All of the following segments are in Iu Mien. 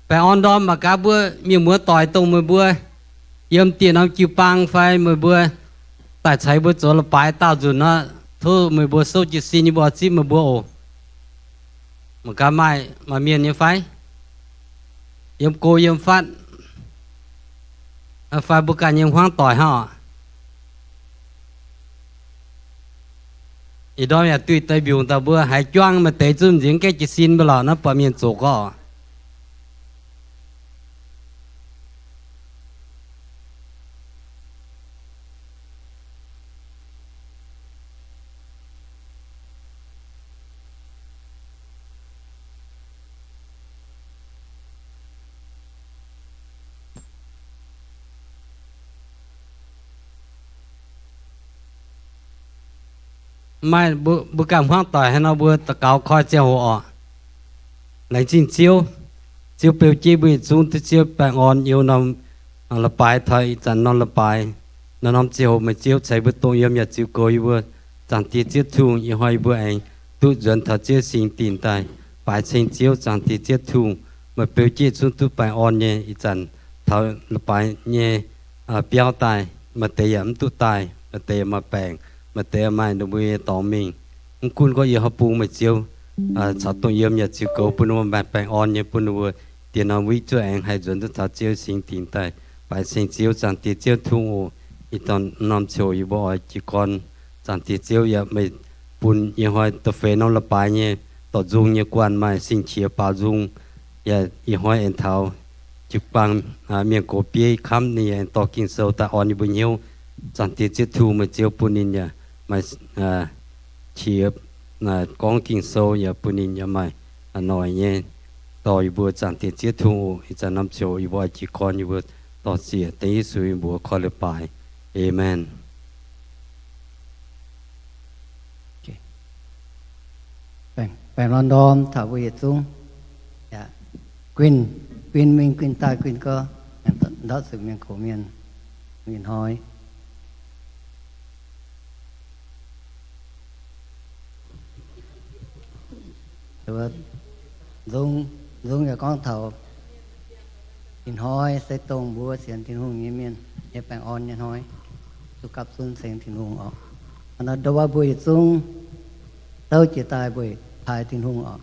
Baengh orn ndorm mangc gaax mbuo mienh muoz doic dongh meih mbuo yiem dieh norm jiu-baang fai meih mbuo daaih caux mbuo zoux la'baaix daauh nzunc nor, tov meih mbuo souv jiez sin yie mbuo oix zipv meih mbuo oc. Mangc gaax maaih, maaih mienh nyei fai? Yiem go yiem fatv fai mbuo ganh nyei hmuangv doic hnangv oc. Ih ndorm yaac duih deix mbiungc daaih mbuo haiz juangv maaih deix zunv nziex gaeqv jiez sin mbuo lorqc, naaiv buatc mienh zoqc gorqv. Maaih mbuo ganh hmuangv doic haaix nor mbuo daux gaux koi ziangh hoc oc. Laengz zingh Ziouv. Ziouv beu jienv mbuo yietc zungv duqv Ziouv baengh orn yiem norm la'baaix taux ih zanc norm la'baaix. Norm-norm ziangh hoc meih Ziouv ceix mbuo dongh yiem yaac ziux goux yie mbuo. Zaangc Diex Ziouv Tin-Hungh, ih hnoi yie mbuo aengx duqv nzuonx taux Ziouv singx dinc daaih. Baaix ceng Ziouv, Zaangc Diex Ziouv Tin-Hungh, meih beu jienv zungv duqv baengh orn nyei ih zanc taux la'baaix nyei biauv daaih. Maaih deix yaac mv duqv daaih, maaih deix yaac maaih baengc, maaih deix maaih ninh mbuo nyei dorngx mingh. Mv gunv gorngv yiem haaix bung meih Ziouv caux dongh yiem yaac ziux goux bun ninh mbuo maaih baengh orn nyei, bun ninh mbuo dieh norm week zuqc aengx haih nzuonx duqv taux Ziouv singx dinc daaih. Baaix ceng Ziouv, Zaangc Diex Ziouv Tin-Hungh oc. Ih zanc norm ziangh hoc yie mbuo oix jiez gorn, Zaangc Diex Ziouv yaac meih bun ih hnoi da'feix norm la'baaix nyei dorh nzung nyei guanh maaih sing-qiex baaux nzung. Yaac ih hnoi aengx taux jiu-baang mienh gox bieiv kamv ninh yaac aengx dorh Ging-Sou daaih orn yie mbuo hnyouv. Zaangc Diex Ziouv Tin-Hungh, meih Ziouv bun ninh yaac maaih qiex gorngv Ging-Sou, yaac bun ninh yaac maaih noic nyei dorh yie mbuo. Zaangc Diex Ziouv Tin-Hungh oc. Ih zanc norm ziangh hoc yie mbuo oix jiez gorn, yie mbuo dorh ziec dengv Yesu nyei mbuox koi la'baaix. Aamen. Baengh orn ndorm taux mbuo yietc zungv. Guinh, guinh mingh guinh daaih guinh gorx, ndortv zuqc mienh kox mienh ih hnoi. Nzung, nzung yaac gorngv taux ih hnoi se dongh mbuo sienx Tin-Hungh nyei mienh nyei baengh orn nyei hnoi. Zuqc gapv zunv ceng Tin-Hungh oc. Hnoi ndau wuov mbuo yietc zungv douv jiex daaih mbuo taaih Tin-Hungh oc.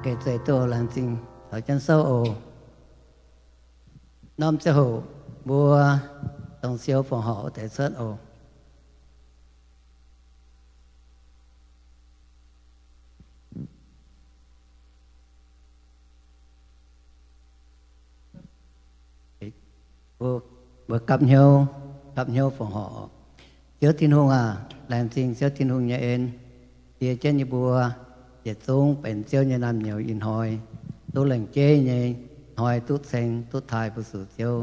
Geh zeiz duqv laengz zingh caux jienv souv oc. Norm ziangh hoc mbuo dongh siou fongc horc wuov deix cuotv oc. Mbuo, mbuo gapv hnyouv, gapv hnyouv fongc horc. Ziouv Tin-Hungh aac, laengz zingh Ziouv Tin-Hungh nyei en, die jienv yie mbuo yietc zungv benx Ziouv nyei naamh nyouz ih hnoi, duqv lengc jeiv nyei hnoi duqv ceng duqv taaih mbuo zuqc Ziouv,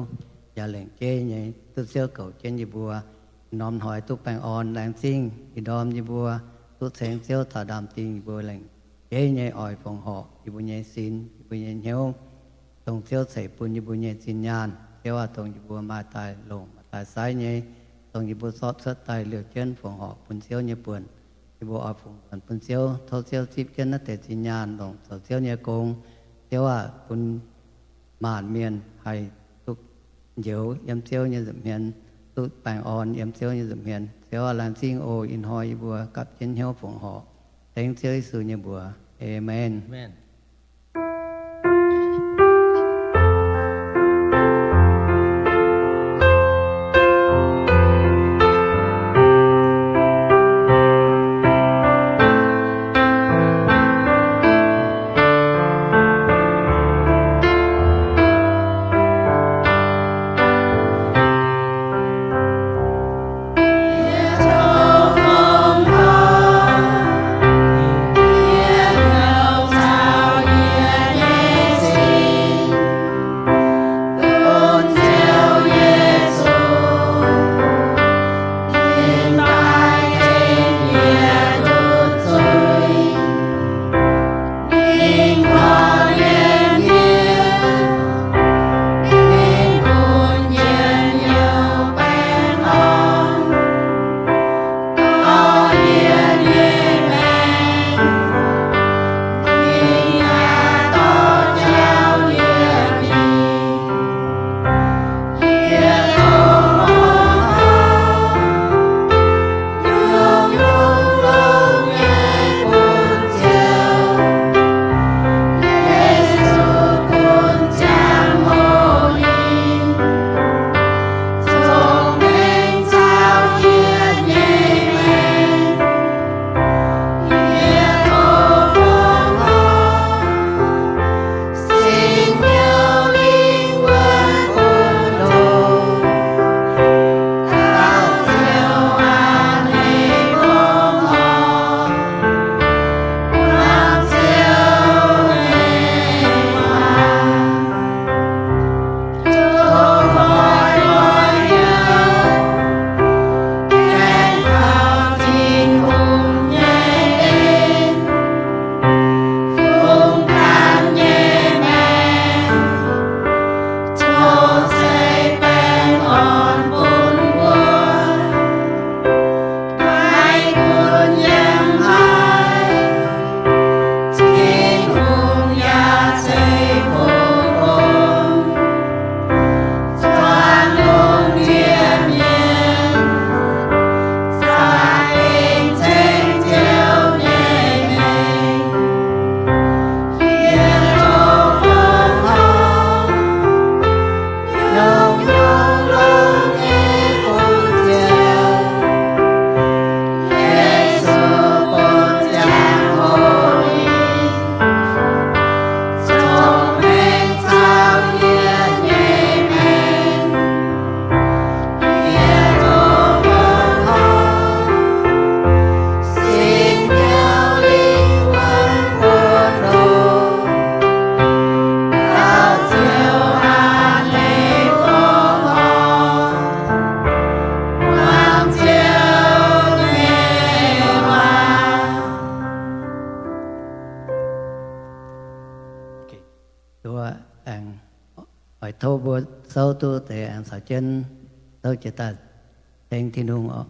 yaac lengc jeiv nyei duqv Ziouv goux jienv yie mbuo. Norm hnoi duqv baengh orn laengz zingh ih ndorm yie mbuo duqv ceng Ziouv taux ndaamv-dingh yie mbuo lengc jeiv nyei oix fongc horc yie mbuo nyei sin, yie mbuo nyei hnyouv, dongh Ziouv ceix bun yie mbuo nyei zinh nyaanh. Ziouv aac, dongh yie mbuo maaih daaih longc maaih daaih saiv nyei, dongh yie mbuo zorqv cuotv daaih liouh jienv fongc horc bun Ziouv nyei buonc, yie mbuo oix fungx nzuonx bun Ziouv. Tov Ziouv zipv jienv naaiv deix zinh nyaanh longc zoux Ziouv nyei gong. Ziouv aac, bun maanc mienh haih duqv njoux yiem Ziouv nyei nza'hmien, duqv baengh orn yiem Ziouv nyei nza'hmien. Ziouv aac, laengz zingh oc. Ih hnoi yie mbuo gapv jienv hnyouv fongc horc, dengv Ziouv Yesu nyei mbuox. Aamen. Oix tov mbuo souv duqv deix aengx caux jienv souv jiez daaih tengx Tin-Hungh oc.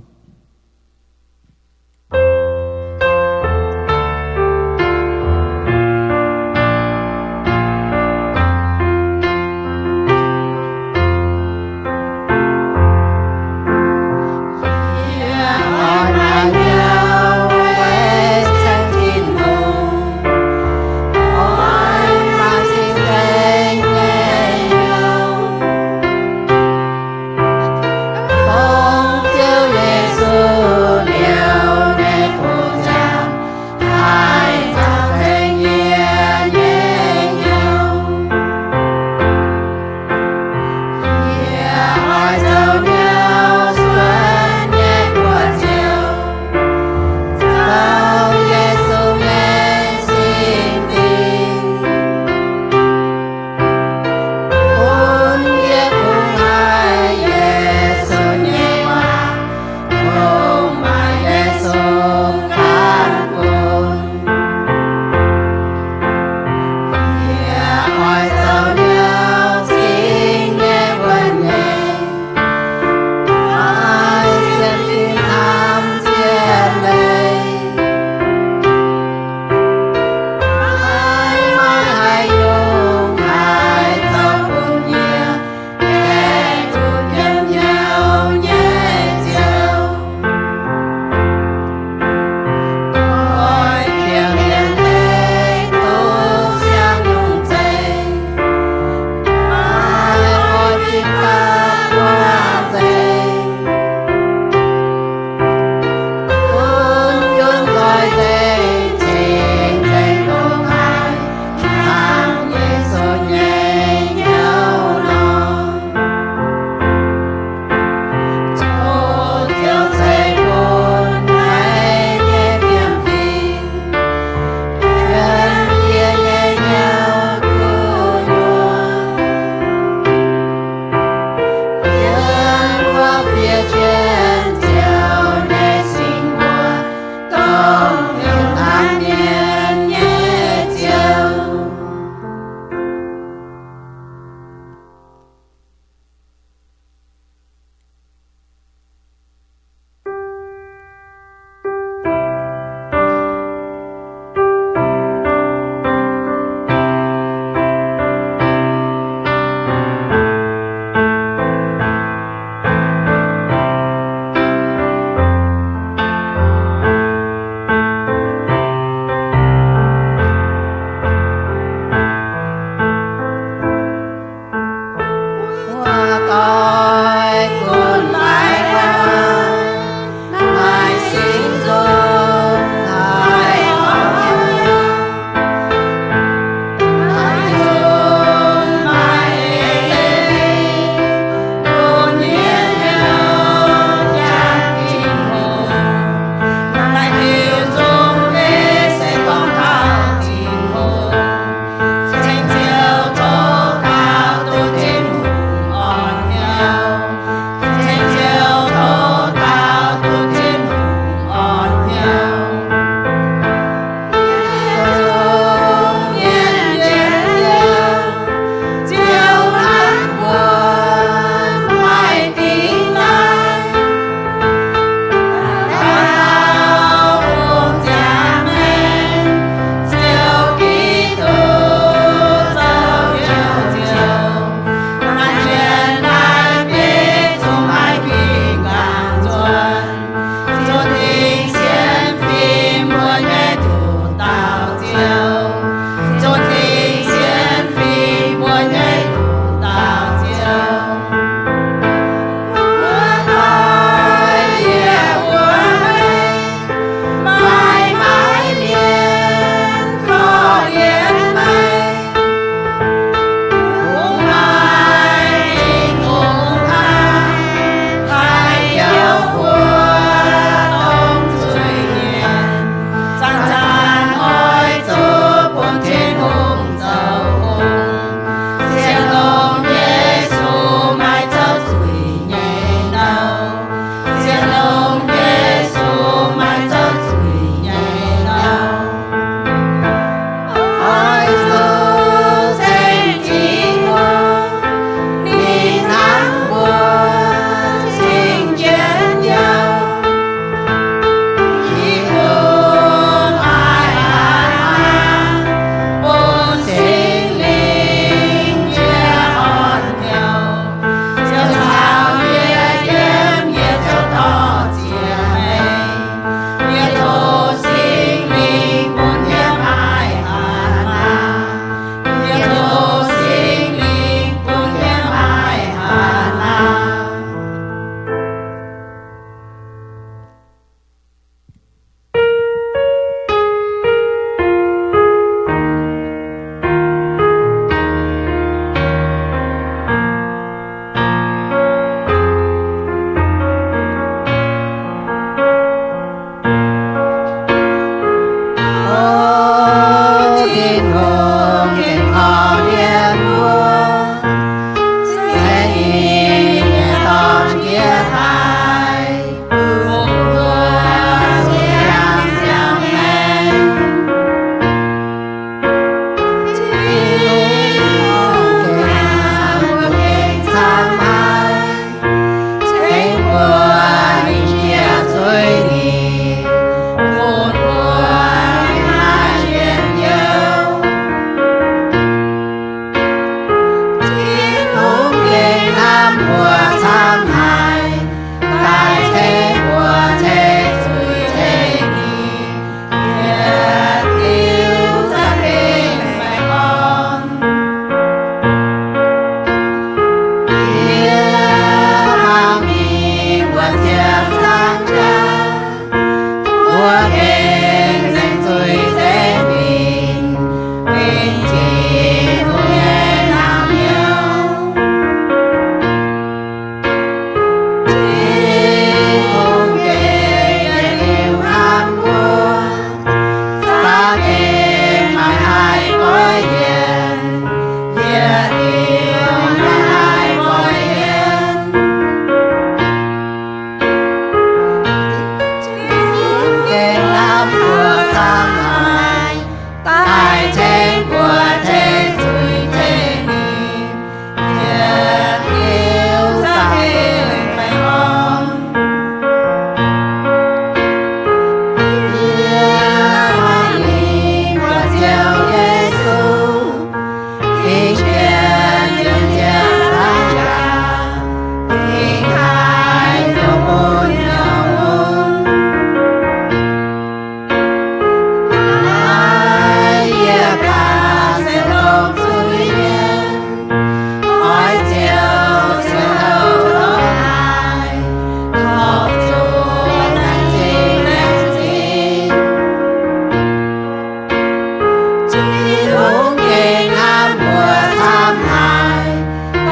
Zungv gengh hnamv mbuo camv haic,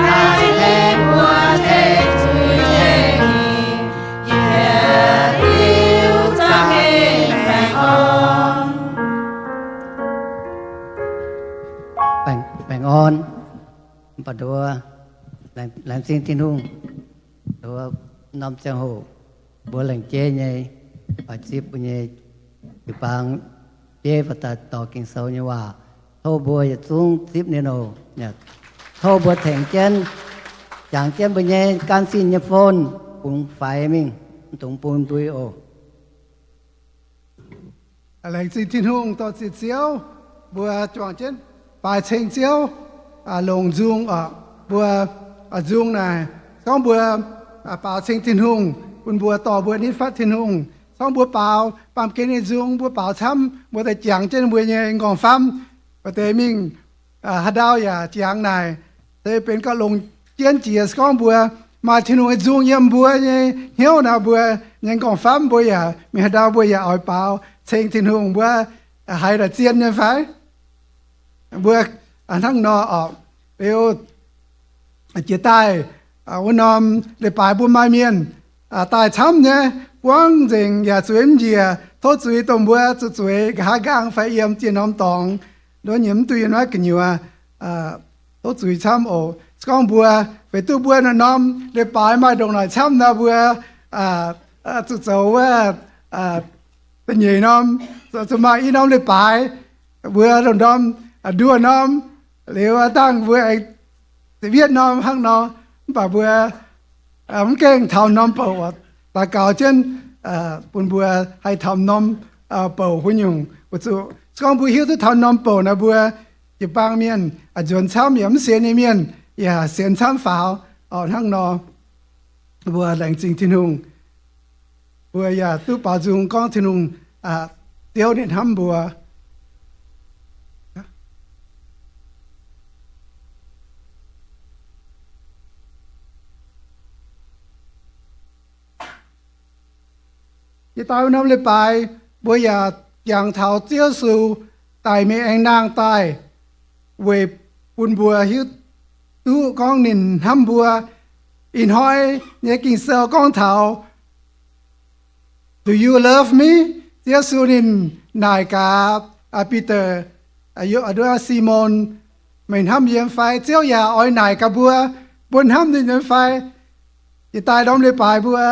daaih tengx mbuo tengx zuiz tengx nyeic, jiex liuz za'gengh baengh orn. Baengh, baengh orn. Mv baac nduov, laengz, laengz zingh Tin-Hungh. Nduov, norm ziangh hoc mbuo laengz jeiv nyei, oix zipv mbuo nyei jiu-baang jeiv baac daaih dorh Ging-Sou nyei waac. Tov mbuo yietc zungv zipv ninh oc. Tov mbuo tengx jienv, jangx jienv mbuo nyei gan zinh nyei phone, bungx faix mingh, mv dungx bun mbui oc. Laengz zingh Tin-Hungh, dorh ziex Ziouv, mbuo juangc jienv baaix ceng Ziouv, longc nzung oc. Mbuo nzung naaic, se gorngv mbuo baaux ceng Tin-Hungh, bun mbuo dorh mbuo nitv fatv Tin-Hungh. Se gorngv mbuo baaux baamh gen nyei nzung, mbuo baaux camv, mbuo daaih jangx jienv mbuo nyei nqorngv-famv, baac deix mingh haaix ndau yaac jangx naaic, se benx gauh longx jienv jiex. Se gorngv mbuo maaih Tin-Hungh nyei nzung yiem mbuo nyei hnyouv nor, mbuo nyei nqorngv-famv mbuo yaac mingh haaix ndau mbuo yaac oix baaux ceng Tin-Hungh. Mbuo haiz daaih zien nyei fai? Mbuo hnangv nor oc. Liuz jiex daaih wuov norm leiz-baaix mbuo maaih mienh daaih camv nyei, buangv nzengc yaac zuiz mv njiec. Tov zuiz dongh mbuo zuqc zueiz nqa'haav nqaang fai yiem ziex norm dorngx, nduov nyei mv duqv yiem naaiv gu'nyuoz, tov zuiz camv oc. Se gorngv mbuo feix duqv mbuo naaiv norm leiz-baaix maaih ndongc naaic camv nor, mbuo zuqc zoux wuov da'nyeic norm, zuqc maaih i norm leiz-baaix, mbuo lomh ndorm nduoh norm, liuz dangh mbuo aengx ziepc yietv norm hnangv nor. Mv baac mbuo mv gaengh taux norm bouc, daux gaux jienv bun mbuo haih taux norm bouc wuov nyungc. Weic zuqc se gorngv mbuo hiuv duqv taux norm bouc nor, mbuo jiu-baang mienh nzuonx camv, yaac mv sienx nyei mienh yaac sienx camv faaux. Hnangv nor, mbuo laengz zingh Tin-Hungh. Mbuo yaac duqv baaux nzung gorngv Tin-Hungh, Ziouv ninh hnamv mbuo. Yie daaih wuov norm leiz-baaix, mbuo yaac jangx taux Ziouv Yesu daic mingh aengx nangh daaih weic bun mbuo hiuv duqv gorngv ninh hnamv mbuo. Ih hnoi nyei Ging-Sou gorngv taux Do you love me? Ziouv Yesu ninh naaic gaax Bide, nduov Simon, meih hnamv yie nyei fai? Ziouv yaac oix naaic gaax mbuo, mbuo hnamv ninh nyei fai? Yietc daaih norm leiz-baaix mbuo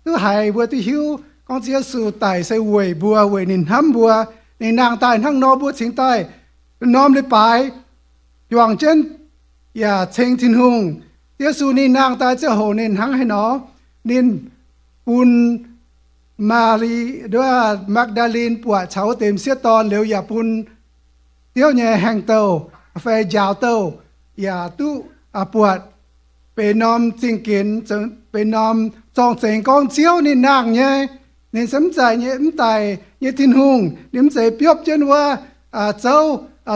duqv haiz, mbuo duqv hiuv gorngv Ziouv Yesu daic se weic mbuo, weic ninh hnamv mbuo. Ninh nangh daaih hnangv nor mbuo cingx daaih norm leiz-baaix juangc jienv yaac ceng Tin-Hungh. Ziouv Yesu ninh nangh daaih ziangh hoc ninh hnangv haaix nor? Ninh bun Maali, nduov Magdalin buatc caux wuov deix m'sieqv dorn, liuz yaac bun Ziouv nyei haengh douh fai njaaux douh yaac duqv buatc, benx norm zingh genx, benx norm zorng-zengx gorngv Ziouv ninh nangh nyei. Ninh se mv zeiz nyei, mv daic nyei Tin-Hungh. Ninh mv zeiz biopv jienv wuov zouv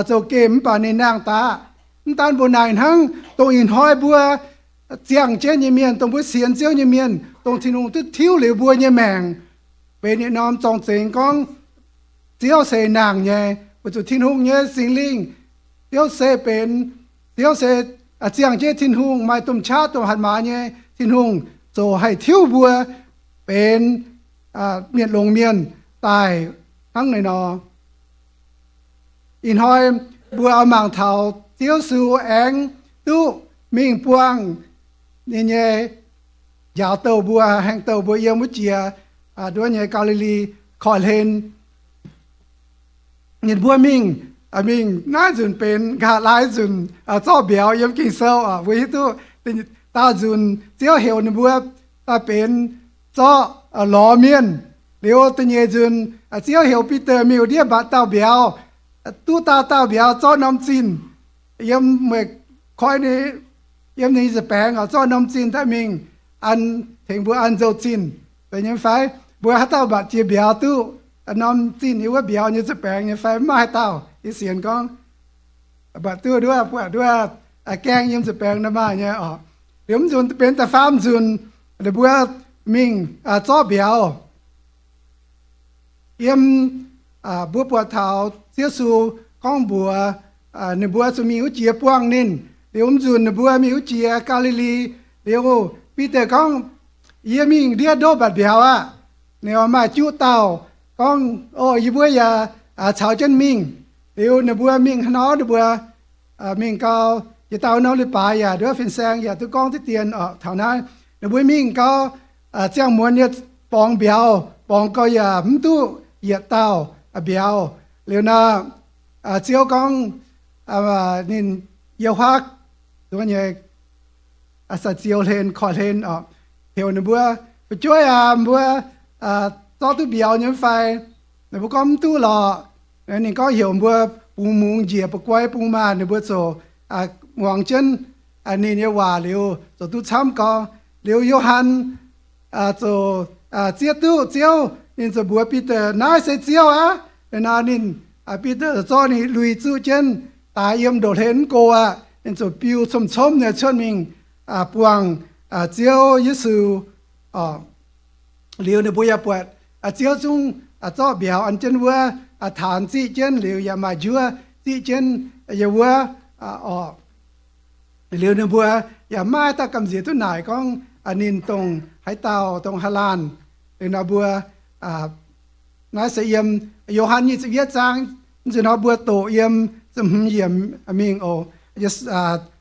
zoux gemh, mv baac ninh nangh daaih. Mv daan mbuo naaic hnangv, dongh ih hnoi mbuo ziangh jienv nyei mienh, dongh mbuo sienx Ziouv nyei mienh, dongh Tin-Hungh duqv tiuv liuz mbuo nyei maengc, benx yietc norm zorng-zengx gorngv Ziouv se nangh nyei, weic zuqc Tin-Hungh nyei Singx Lingh, Ziouv se benx, Ziouv se ziangh jienv Tin-Hungh, maaih domh qaqv domh hatc maaz nyei Tin-Hungh, zoux haih tiuv mbuo benx mienh longx mienh daaih hnangv naaiv nor. Ih hnoi mbuo oix mangc taux Ziouv Yesu aengx duqv mingh buangh ninh nyei njaaux douh mbuo, haengh douh mbuo yiem wuov jiex nduov nyei Gaa^li^li Koiv-Hlen. Ninh mbuo mingh, mingh naaiv nzunc benx nqa'haav laai nzunc zorqv mbiauz yiem Ging-Sou oc. Mbuo hiuv duqv daauh nzunc Ziouv heuc ninh mbuo daaih benx zorqv lorz mienh. Liuz da'nyeic nzunc Ziouv heuc Bide mingh ndiev mbatc dauh mbiauz, duqv dauh dauh mbiauz zorqv norm zinh yiem meih koiv nyei, yiem ninh nyei nza'baengx oc, zorqv norm zinh daaih mingh an, tengx mbuo an nzou-zinh, benx nyei fai? Mbuo haaix dauh mbatc jiex mbiauz duqv norm zinh yiem wuov mbiauz nyei nza'baengx nyei fai? Mv maaih haaix dauh. Yie sienx gorngv mbatc duqv nduov, buatc nduov, gaeng yiem nza'baengx nor maaih nyei oc. Liuz mv nzunc benx da'faam nzunc, ninh mbuo mingh zorqv mbiauz. Yiem, mbuo buatc taux Ziouv Yesu gorngv mbuox ninh mbuo zuqc mingh wuov jiex buangh ninh. Liuz mv nzunc ninh mbuo mingh wuov jiex Gaa^li^li. Liuz Bide gorngv, Yie mingh ndiev ndoqv mbatc mbiauz aqv. Ninh maaih juqv dauh gorngv, O, yie mbuo yaac caux jienv mingh. Liuz ninh mbuo mingh haaix nor, ninh mbuo mingh gau, yietc dauh norm leiz-baaix yaac nduov fin-saeng yaac duqv gorngv diqv dien oc. Taux naaiv ninh mbuo mingh gau, ziangh muonz nyei borngz mbiauz, borngz gau yaac mv duqv yietc dauh mbiauz. Liuz nor, Ziouv gorngv, ninh yiem huaav nyei sai-ziou hlen, koiv hlen oc, heuc ninh mbuo, Fu'jueiv aac, mbuo zorqv duqv mbiauz nyei mv fai? Ninh mbuo gorngv, Mv duqv lorqc. Ninh gorngv heuc mbuo bungx mungz njiec bu'guai bung maah. Ninh mbuo ziouc muangx jienv ninh nyei waac liuz, ziouc duqv camv gau. Liuz Yo^han ziouc zieqv duqv Ziouv, ninh ziouc mbuox Bide, Naaiv se Ziouv aqv. Liuz nor ninh, Bide zorqv ninh lui zuqv jienv daaih yiem ndoqv hlen mv go aqv. Ninh ziouc biu comv-comv nyei cuotv mingh buangh Ziouv Yesu. Liuz ninh mbuo yaac buatc Ziouv zungv zorqv mbiauz an jienv wuov, taanx ziqv jienv liuz yaac maaih njuov ziqv jienv yiem wuov oc. Liuz ninh mbuo yaac maiv daaih gamh nziex duqv naaic gorngv ninh dongh haaix dauh, dongh haaix laanh. Liuz nor mbuo, naaiv se yiem Yo^han nyic ziepc yietv zaang, nzunc nor mbuo doqc yiem ziepc hmz yiemc mingh oc.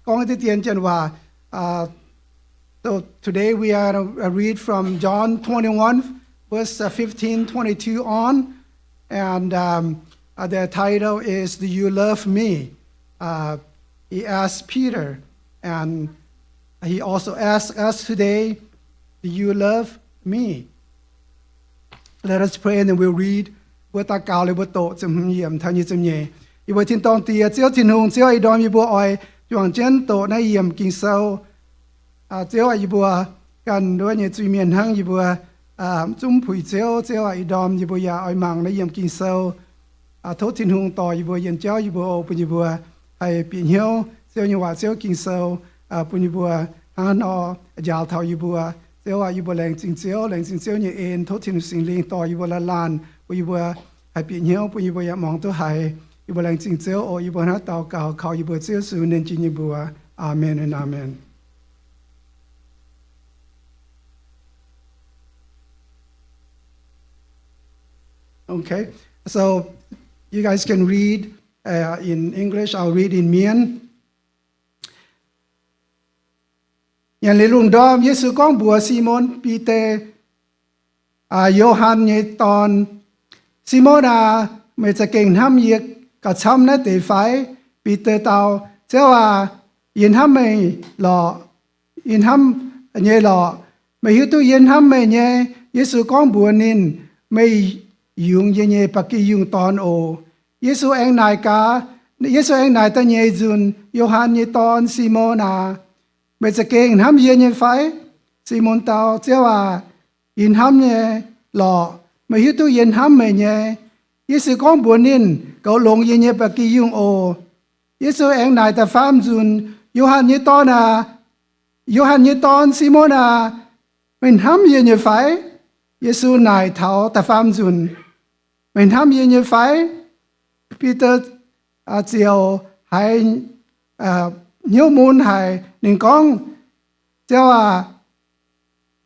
Gorngv diqv dien janx waac. So today we are gonna read from John twenty-one, verse uh, fifteen, twenty-two on, and um, uh, the title is Do You Love Me? Uh, he asked Peter, and he also asked us today, Do you love me? Let us pray and then we'll read. Mbuo daux gaux liuz mbuo doqc ziepc hmz yiemc taux nyic ziepc nyeic. Yie mbuo tin-dorngh Diex, Ziouv Tin-Hungh, Ziouv ih ndorm yie mbuo oix juangc jienv doqc naaiv yiemc Ging-Sou. Ziouv aac, yie mbuo ganh nduov nyei zuiz-mienh hnangv, yie mbuo zungv puix Ziouv. Ziouv aac, ih ndorm yie mbuo yaac oix mangc naaiv yiemc Ging-Sou. Tov Tin-Hungh dorh yie mbuo, yienh jauv yie mbuo oc, bun yie mbuo haih bieqc hnyouv Ziouv nyei waac, Ziouv Ging-Sou, bun yie mbuo hnangv haaix nor njaaux taux yie mbuo. Ziouv aac, yie mbuo laengz zingh Ziouv, laengz zingh Ziouv nyei en. Tov Tin-Hungh Singx Lingh dorh yie mbuo laanh laanh, bun yie mbuo haih bieqc hnyouv, bun yie mbuo yaac muangx duqv haiz. Yie mbuo laengz zingh Ziouv oc. Yie mbuo hnangv daux gaux kaux yie mbuo Ziouv Yesu nyei mbuox. Aamen, aamen. Okay, so you guys can read uh, in English, I'll read in Mien. Nyanc liuz lungh ndorm, Yesu gorngv mbuox Simon Bide, Yo^han nyei dorn, Simon aac, meih za'gengh hnamv yie gauh camv naaiv deix fai? Bide dau, Ziouv aac, yie hnamv meih lorqc. Yie hnamv nyei lorqc. Meih hiuv duqv yie hnamv meih nyei. Yesu gorngv mbuox ninh, Meih yungz yie nyei ba'gi yungh dorn oc. Yesu aengx naaic gaax, Yesu aengx naaic da'nyeic nzunc, Yo^han nyei dorn, Simon aac, meih za'gengh hnamv yie nyei fai? Simon dau, Ziouv aac, yie hnamv nyei lorqc. Meih hiuv duqv yie hnamv meih nyei. Yesu gorngv mbuox ninh, Goux longx yie nyei ba'gi yungh oc. Yesu aengx naaic da'faam nzunc, Yo^han nyei dorn aac, Yo^han nyei dorn, Simon aac, meih hnamv yie nyei fai? Yesu naaic taux da'faam nzunc, Meih hnamv yie nyei fai? Bide ziouc haiz hnyouv mun haic. Ninh gorngv, Ziouv aac,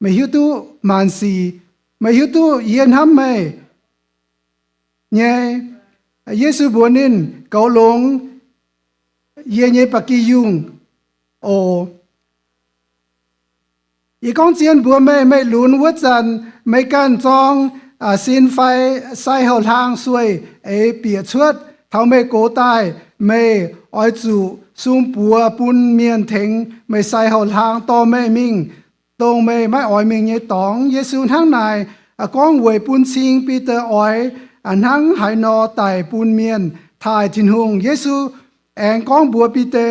meih hiuv duqv maanc sic. Meih hiuv duqv yie hnamv meih nyei. Yesu mbuox ninh, Goux longx yie nyei ba'gi yungh oc. Yie gorngv zien mbuox meih, meih lunx wuov zanc, meih ganh zorng sin fai sai houc hlaang sueih eix bieqc cuotv. Taux meih gox daaih, meih oix zuqc sung buoz bun mienh tengx meih sai houc hlaang dorh meih mingh dongh meih maiv oix mingh nyei dorngx. Yesu hnangv naaic gorngv weic bun cing Bide oix hnangv haaix nor daic bun mienh taaih Tin-Hungh. Yesu aengx gorngv mbuox Bide,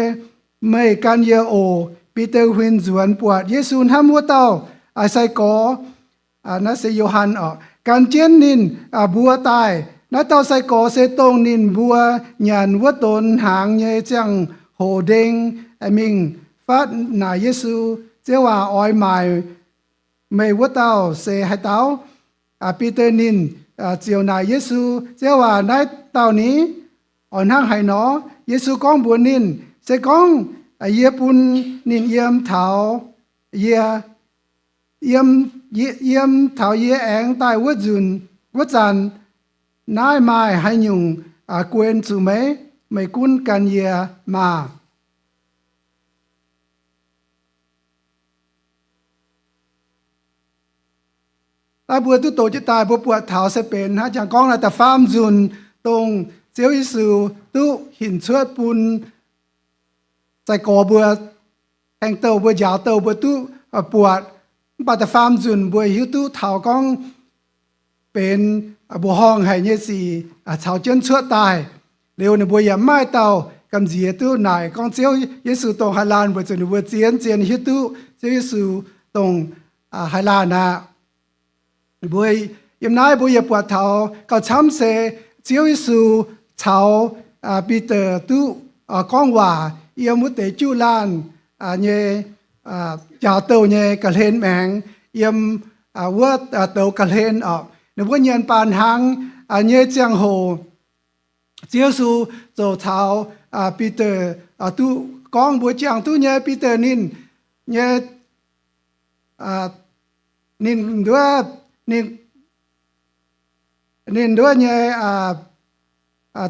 Meih gan yie oc. Bide huin nzuonx buatc Yesu hnamv wuov dauh sai-gorx, naaiv se Yo^han oc, gan jienv ninh mbuo daaih. Naaiv dauh sai-gorx se dongh ninh mbuo nyanc wuov donx hnaangx nyei ziangh hoc ndenh mingh fatv naaic Yesu, Ziouv aac, oix maaic meih wuov dauh se haaix dauh? Bide ninh ziouc naaic Yesu, Ziouv aac, naaiv dauh ni? Oix hnangv haaix nor? Yesu gorngv mbuox ninh, Se gorngv yie bun ninh yiem taux yie, yiem, yiem taux yie aengx daaih wuov nzunc, wuov zanc, naaiv maaih haaix nyungc guen zuqc meih? Meih gunv gan yie maah! Naaiv mbuo duqv doqc jienv daaih, mbuo buatc taux se benx hnangv jangx gorngv naaiv da'faam nzunc, dongh Ziouv Yesu duqv hinc cuotv bun sai-gorx mbuo, haengh douh mbuo, njaaux douh mbuo duqv buatc. Mv baac da'faam nzunc mbuo hiuv duqv taux gorngv benx mbuoqc horngh haic nyei sic caux jienv cuotv daaih. Liuz ninh mbuo yaac mv maaih dauh gamh nziex duqv naaic gorngv Ziouv Yesu dongh haaix laanh, weic zuqc ninh mbuo zien zien hiuv duqv Ziouv Yesu dongh haaix laanh aqv. Mbuo yiem naaiv mbuo yaac buatc taux gauh camv se Ziouv Yesu caux Bide duqv gorngv waac yiem wuov deix juqv laanh nyei njaaux douh nyei ga'hlen maengx, yiem wuov douz ga'hlen oc. Ninh mbuo nyienx baac hnaangx nyei ziangh hoc, Ziouv Yesu ziouc caux Bide duqv gorngv mbuox ziangh duqv nyei Bide ninh nyei, ninh nduov, ninh, ninh nduov nyei,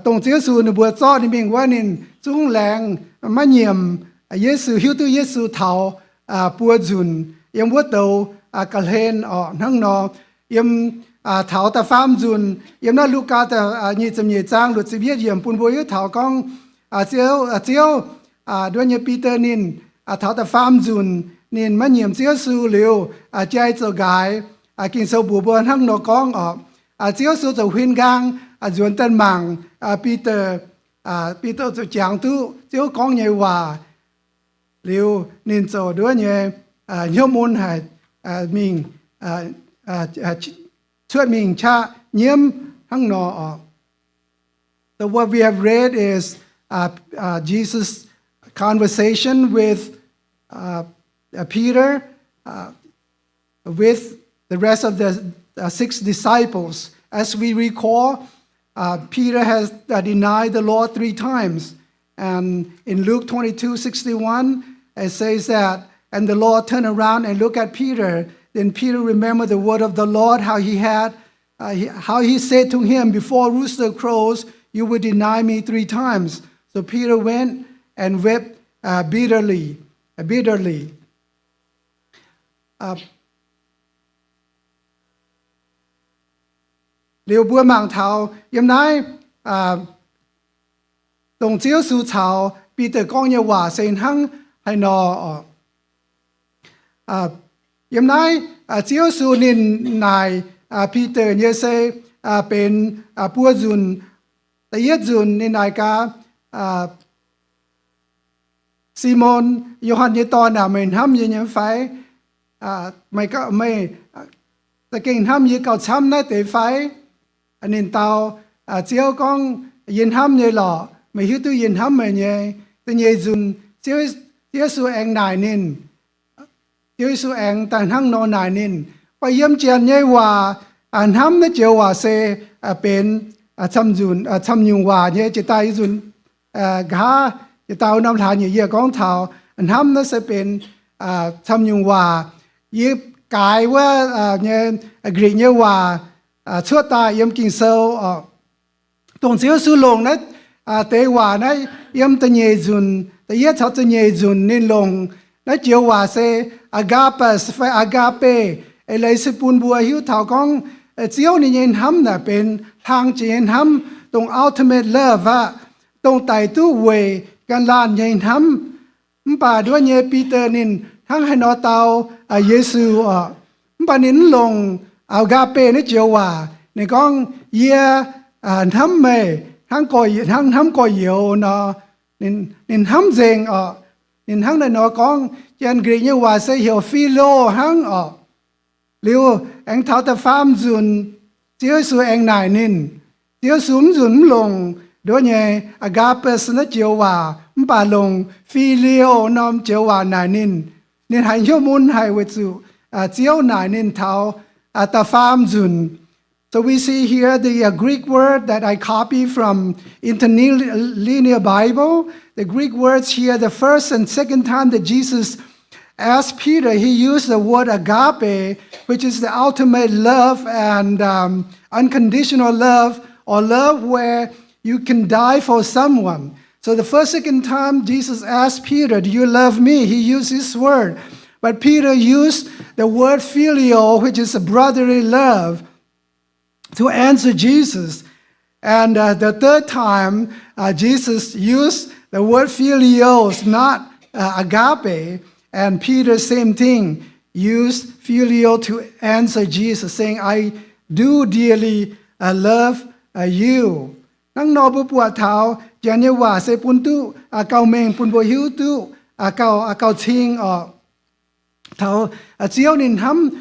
dongh Ziouv Yesu ninh mbuo zorqv ninh mingh wuov, ninh zungv laengz maiv nyiemc Yesu, hiuv duqv Yesu taux buo nzunc yiem wuov douz ga'hlen oc. Hnangv nor, yiem taux da'faam nzunc yiem naaiv Lugaa nyic ziepc nyeic zaang luoqc ziepc yietv yiemc bun mbuo hiuv taux gorngv Ziouv, Ziouv nduov nyei Bide ninh taux da'faam nzunc ninh maiv nyiemc Ziouv Yesu liuz, jai zoux nqaaix. Ging-Sou mbuox mbuo hnangv nor gorngv oc. Ziouv Yesu ziouc huin nqaang nzuonx daaih mangc Bide. Bide ziouc jangx duqv Ziouv gorngv nyei waac liuz, ninh ziouc nduov nyei hnyouv mun haic, mingh cuotv mingh qaqv nyiemv hnangv nor oc. So what we have read is Jesus' conversation with Peter, with the rest of the six disciples. As we recall, Peter has denied the Lord three times. And in Luke twenty-two sixty-one, it says that, and the Lord turned around and looked at Peter. Then Peter remembered the word of the Lord, how he had, uh, he, how he said to him, Before rooster crows, you will deny me three times. So Peter went and wept uh, bitterly, uh, bitterly. Uh, liuz mbuo mangc taux yiem naaiv, uh, dongh Ziouv Yesu caux Bide gorngv nyei waac se hnangv haaix nor oc. Yiem naaiv Ziouv Yesu ninh naaic Bide nyei se benx buo nzunc. Da'yietv nzunc ninh naaic gaax, Simon, Yo^han nyei dorn aah, meih hnamv yie nyei fai? Meih, meih za'gengh hnamv yie gauh camv naaiv deix fai? Ninh dau Ziouv gorngv, Yie hnamv nyei lorqc. Meih hiuv duqv yie hnamv meih nyei. Da'nyeic nzunc Ziouv, Ziouv Yesu aengx naaic ninh. Ziouv Yesu aengx daaih hnangv nor naaic ninh. Mv baac yiem janx nyei waac, hnamv naaiv joux waac se benx camv-nzunc, camv-nyungc waac nyei. Jiex daaih nzunc nqa'haav, jiex daaih norm hlaax nyeic yie gorngv taux hnamv naaiv se benx camv-nyungc waac. Yie gaaix wuov nyei Greek nyei waac cuotv daaih yiem Ging-Sou oc. Dongh Ziouv Yesu longc naaiv deix waac naaiv yiem da'nyeic nzunc, da'yietv caux da'nyeic nzunc ninh longc naaiv joux waac se agape fai agape. Eix leiz se bun mbuo hiuv taux gorngv Ziouv ninh nyei hnamv naaic benx hlang jiex nyei hnamv, dongh ultimate love aqv, dongh daic duqv weic ganh laanh nyei hnamv. Mv baac nduov nyei Bide ninh hnangv haaix nor dau Yesu oc. Mv baac ninh mv longc agape naaiv joux waac. Ninh gorngv, Yie hnamv meih hnangv, hnangv, hnamv gorx-youz nor. Ninh hnamv nzengc oc. Ninh hnangv naaiv nor gorngv, janx Greek nyei waac se heuc philo hnangv oc. Liuz aengx taux da'faam nzunc, Ziouv Yesu aengx naaic ninh. Ziouv Yesu mv nzunc mv longc nduov nyei agape naaiv joux waac, mv baac longc phileo norm joux waac naaic ninh. Ninh haiz hnyouv mun haic weic zuqc Ziouv naaic ninh taux da'faam nzunc. So we see here the uh, Greek word that I copy from Interlinear Bible. The Greek words here, the first and second time that Jesus asked Peter, he used the word agape, which is the ultimate love and um, unconditional love, or love where you can die for someone. So the first, second time Jesus asked Peter, "Do you love me?" He used this word. But Peter used the word filio, which is a brotherly love, to answer Jesus. And uh, the third time, uh, Jesus used the word filios, not uh, agape. And Peter, same thing, used filio to answer Jesus, saying, "I do dearly uh, love uh, you." Hnangv nor mbuo buatc taux Janx nyei waac se bun duqv gauh mengh bun mbuo hiuv duqv gauh, gauh cing oc. Taux Ziouv ninh hnamv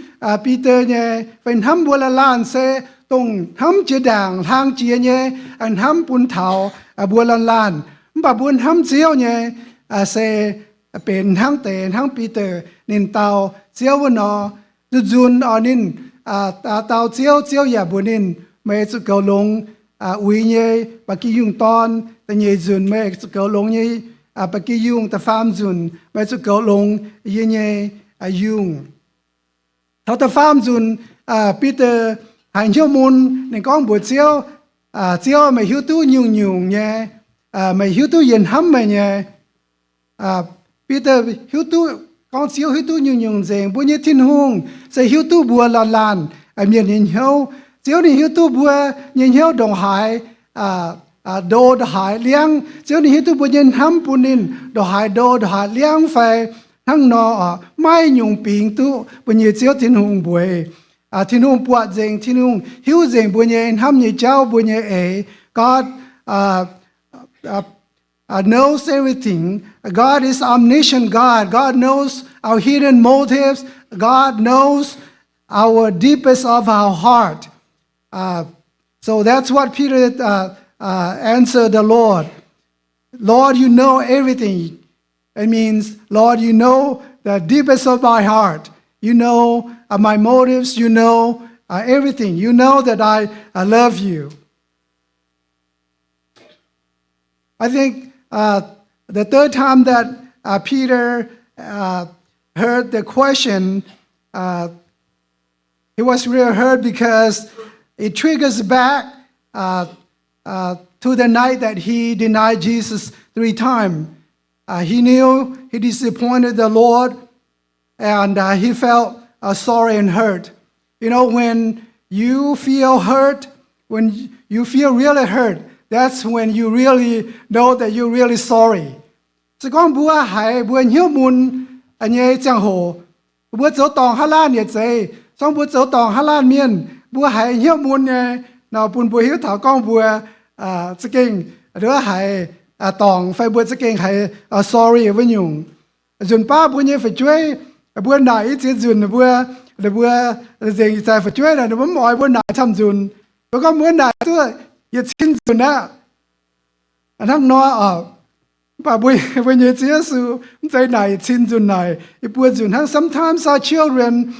Bide nyei, fai hnamv mbuo laanh laanh se dongh hnamv jiex ndaangc hlang jiex nyei, hnamv bun taux mbuo laanh laanh. Mv baac mbuo hnamv Ziouv nyei se benx hnangv deix, hnangv Bide ninh dau Ziouv wuov nor. Nzunc nzunc oc ninh dau Ziouv, Ziouv yaac mbuox ninh, meih zuqc goux longx uix nyei ba'gi yungh dorn. Da'nyeic nzunc meih zuqc goux longx nyei ba'gi yungh. Da'faam nzunc meih zuqc goux longx yie nyei yungh. Taux da'faam nzunc Bide haiz hnyouv mun, ninh gorngv mbuox Ziouv, Ziouv, meih hiuv duqv nyungc-nyungc nyei. Meih hiuv duqv yie hnamv meih nyei. Bide hiuv duqv, gorngv Ziouv hiuv duqv nyungc-nyungc nzengc. Mbuo nyei Tin-Hungh se hiuv duqv mbuo laanh laanh mienh nyei hnyouv. Ziouv ninh hiuv duqv mbuo nyei hnyouv ndongc haaix ndo, ndongc haaix liangv. Ziouv ninh hiuv duqv mbuo nyei hnamv bun ninh ndongc haaix ndo, ndongc haaix liangv fai hnangv nor oc. Maiv nyungc bingx duqv mbuo nyei Ziouv Tin-Hungh mbueix. Tin-Hungh buatc nzengc, Tin-Hungh hiuv nzengc mbuo nyei hnamv nyei jauv, mbuo nyei eix. God knows everything. God is omniscient God. God knows our hidden motives. God knows our deepest of our heart. So that's what Peter uh, uh, answered the Lord. Lord, you know everything. It means, Lord, you know the deepest of my heart. You know uh, my motives. You know uh, everything. You know that I, I love you. I think uh, the third time that uh, Peter uh, heard the question, uh, he was really hurt because it triggers back uh, uh, to the night that he denied Jesus three times. Uh, he knew he disappointed the Lord, and uh, he felt uh, sorry and hurt. You know, when you feel hurt, when you feel really hurt, that's when you really know that you're really sorry. Se gorngv mbuo haiz mbuo hnyouv mun nyei ziangh hoc, mbuo zoux dorngc haaix laanh yietc zeiz. Sorng mbuo zoux dorngc haaix laanh mienh, mbuo haiz hnyouv mun nyei nor, bun mbuo hiuv taux gorngv mbuo za'gengh nduov haiz dorngc fai mbuo za'gengh haiz sorry wuov nyungc. Nzunc baav mbuo nyei fu'jueiv, mbuo naaic i ziex nzunc, mbuo, mbuo nzengc ih zanc fu'jueiv naaic, ninh mbuo mv oix mbuo naaic camv nzunc. Mbuo gorngv mbuo naaic duqv yietc cin nzunc aqv. Hnangv nor oc. Mv baac mbuo, mbuo nyei Ziouv Yesu mv zeiz naaic yietc cin nzunc, naaic i buo nzunc hnangv. Sometimes our children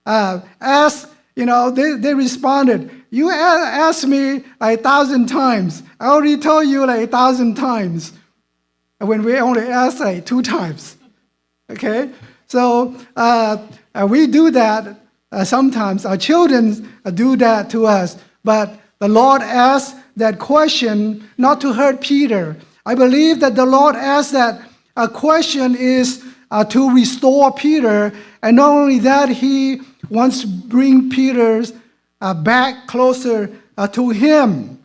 uh, ask, you know, they, they responded, "You a- asked me like a thousand times. I already told you like a thousand times." When we only ask like two times. Okay? So uh, uh, we do that uh, sometimes. Our children uh, do that to us. But the Lord asked that question not to hurt Peter. I believe that the Lord asked that uh, question is uh, to restore Peter. And not only that, he wants to bring Peter uh, back closer uh, to him.